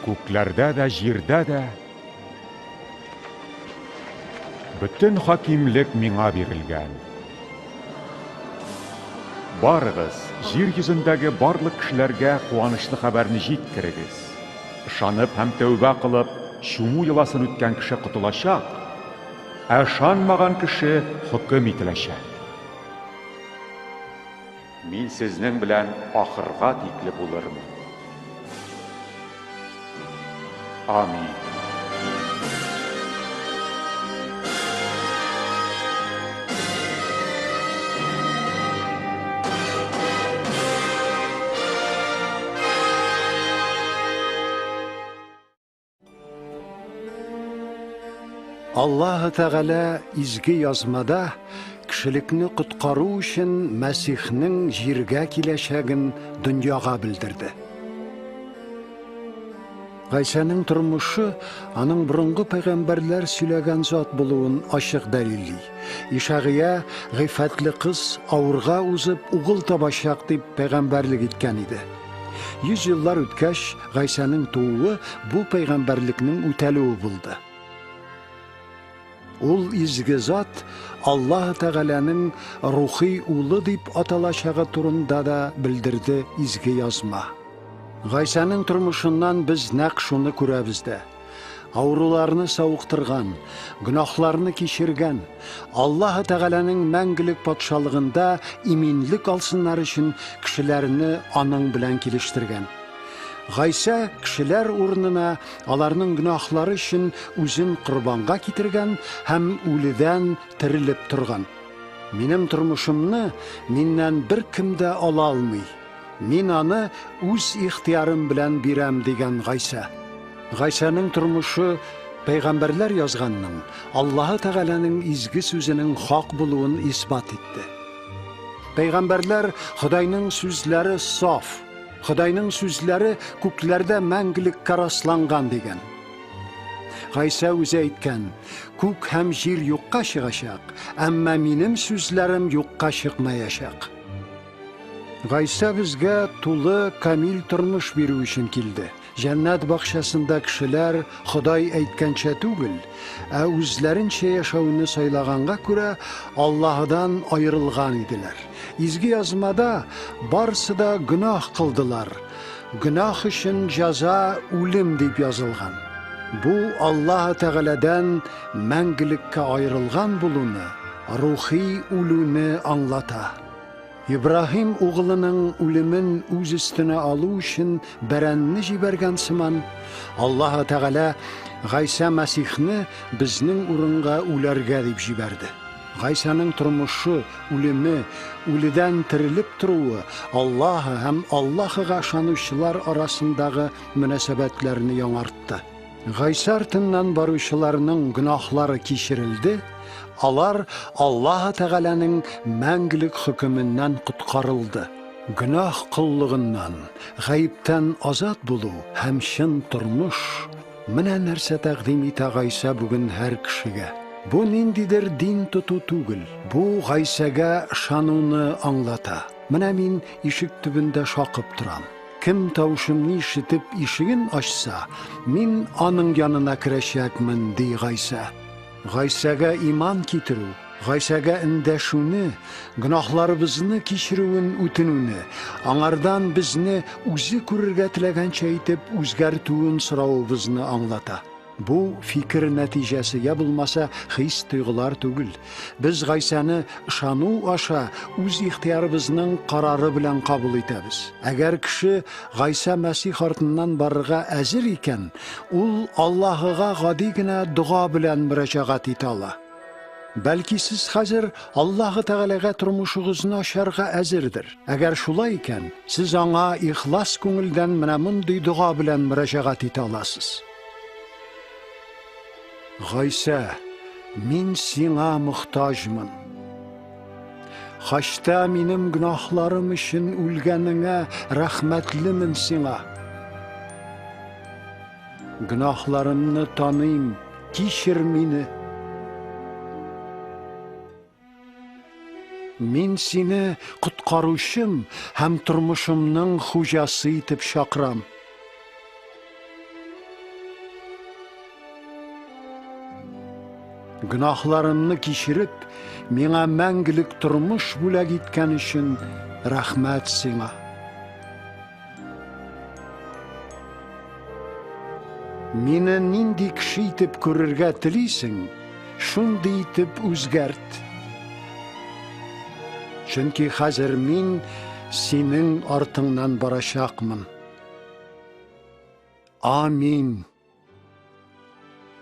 L: Күкләрдә дә, җирдә дә бөтен хакимлек миңа бирелгән. Барыгыз, җир йөзендәге барлык кешеләргә куанычлы хәбәрне җиткерегез. Ышанып һәм тәүбә кылып, чуму йоласын үткән кеше котылачак, ә ышанмаган кеше хөкем ителәчәк. Мин сезнең белән ахырга тикле булырмын. Амин.
A: Аллаһы Тәгалә изге язмада кешелекне коткару өчен Мәсихнең җиргә киләчәген дөньяга белдерде. Гайсәнең тормышы аның борынгы пәйгамбәрләр сөйләгән зат булуын ачык дәлилли. Ишагыя гыйффәтле кыз авырга узып угыл табачак дип пәйгамбәрлек иткән иде. Йөз еллар үткәч, Гайсәнең тууы бу пәйгамбәрлекнең үтәлүе булды. Ул изге зат Аллаһ Тәгаләнең рухи улы дип аталачагы турында да белдерде изге язма. Гайсәнең тормышыннан без нәкъ шуны күрәбез дә. Авыруларны савыктырган, гөнаһларны кичергән, Аллаһ Тәгаләнең мәңгелек патшалыгында иминлек алсыннар өчен кешеләрне аның белән килештергән. Гайсә кешеләр урынына аларның гөнаһлары өчен үзен корбанга китергән һәм үледән терелеп торган. Минем тормышымны миннән беркем дә ала алмый. Мин аны үз ихтыярым белән бирәм, дигән Гайсә. Гайсәнең тормышы пәйгамбәрләр язганның, Аллаһы Тәгаләнең изге сүзенең хак булуын исбат итте. Пәйгамбәрләр Ходайның сүзләре саф, Ходайның сүзләре күкләрдә мәңгелеккә расланган дигән. Гайсә үзе әйткән, күк һәм җир юкка чыгачак, әмма минем сүзләрем юкка чыкмаячак. Гайсә безгә тулы камил тормыш бирү өчен килде. Җәннәт бакчасында кешеләр Ходай әйткәнчә түгел, ә үзләренчә яшәүне сайлаганга күрә Аллаһыдан аерылган иделәр. Изге Язмада барсы да гөнаһ кылдылар. Гөнаһ өчен җәза үлем дип язылган. Бу Аллаһы Тәгаләдән мәңгелеккә аерылган булуны, рухи үлүне аңлата. Ибраһим угылының үлемен үз өстенә алу өчен бәрәнне җибәргән сыман, Аллаһы Тәгалә Гайсә Мәсихне безнең урынга үләргә дип җибәрде. Гайсәнең тормышы, үлеме, үледән терелеп торуы Аллаһы һәм Аллаһыга ышанучылар арасындагы мөнәсәбәтләрне яңартты. Гайсә артыннан баручыларның гөнаһлары кичерелде, алар Аллаһы Тәгаләнең мәңгелек хөкеменнән коткарылды. Гөнаһ коллыгыннан, гаептән азат булу һәм чын тормыш, менә нәрсә тәкъдим итә Гайсә бүген һәр кешегә. Бу ниндидер дин тоту түгел, бу Гайсәгә ышануны аңлата. Менә мин ишек төбендә шакып торам. Кем тавышымны ишетеп ишеген ачса, мин аның янына керәчәкмен, ди Гайсә. Гайсәгә иман китерү, Гайсәгә эндәшүне, гөнаһларыбызны кичерүен үтенүне, аңардан безне үзе күрергә теләгәнчә итеп үзгәртүен соравыбызны аңлата. Бу фикер нәтиҗәсе я булмаса хис-тойгылар түгел. Без Гайсәне ышану аша үз ихтыярыбызның карары белән кабул итәбез. Әгәр кеше Гайсә Мәсих артыннан барырга әзер икән, ул Аллаһыга гади генә дога белән мөрәҗәгать итә ала. Бәлки сез хәзер Аллаһы Тәгаләгә тормышыгызны ачарга әзердер. Әгәр шулай икән, сез аңа ихлас күңелдән менә мондый дога белән мөрәҗәгать итә аласыз. Гайсә, мин сиңа мохтаҗмын. Хачта минем гөнаһларым өчен үлгәнеңә рәхмәтлемен сиңа. Гөнаһларымны таныйм, кичер мине. Мин сине коткаручым һәм тормышымның хуҗасы итеп чакырам. Гөнаһларымны кичереп, миңа мәңгелек тормыш бүләк иткән өчен рәхмәт сиңа. Мине нинди кеше итеп күрергә телисең, шундый итеп үзгәрт. Чөнки хәзер мин синең артыңнан барачакмын. Амин.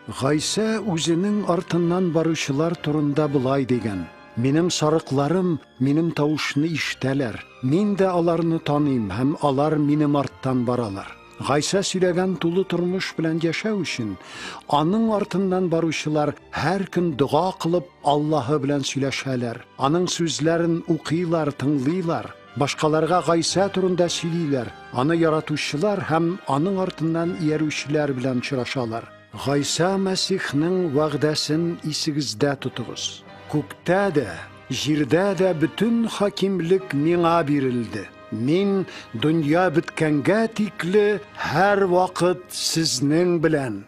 A: Гайсә үзенең артыннан баручылар турында болай дигән: Минем сарыкларым минем тавышны ишетәләр. Мин дә аларны таныйм һәм алар минем арттан баралар. Гайсә сөйләгән тулы тормыш белән яшәү өчен, аның артыннан баручылар һәр көн дога кылып Аллаһы белән сөйләшәләр, аның сүзләрен укыйлар, тыңлыйлар. Башкаларга Гайсә турында сөйлиләр, аны яратучылар һәм аның артыннан иярүчеләр белән очрашалар. Гайсә Мәсихнең вәгъдәсен исегездә тотыгыз. Күктә дә, җирдә дә бөтен хакимлек миңа бирелде. Мин дөнья беткәнгә тикле һәрвакыт сезнең белән.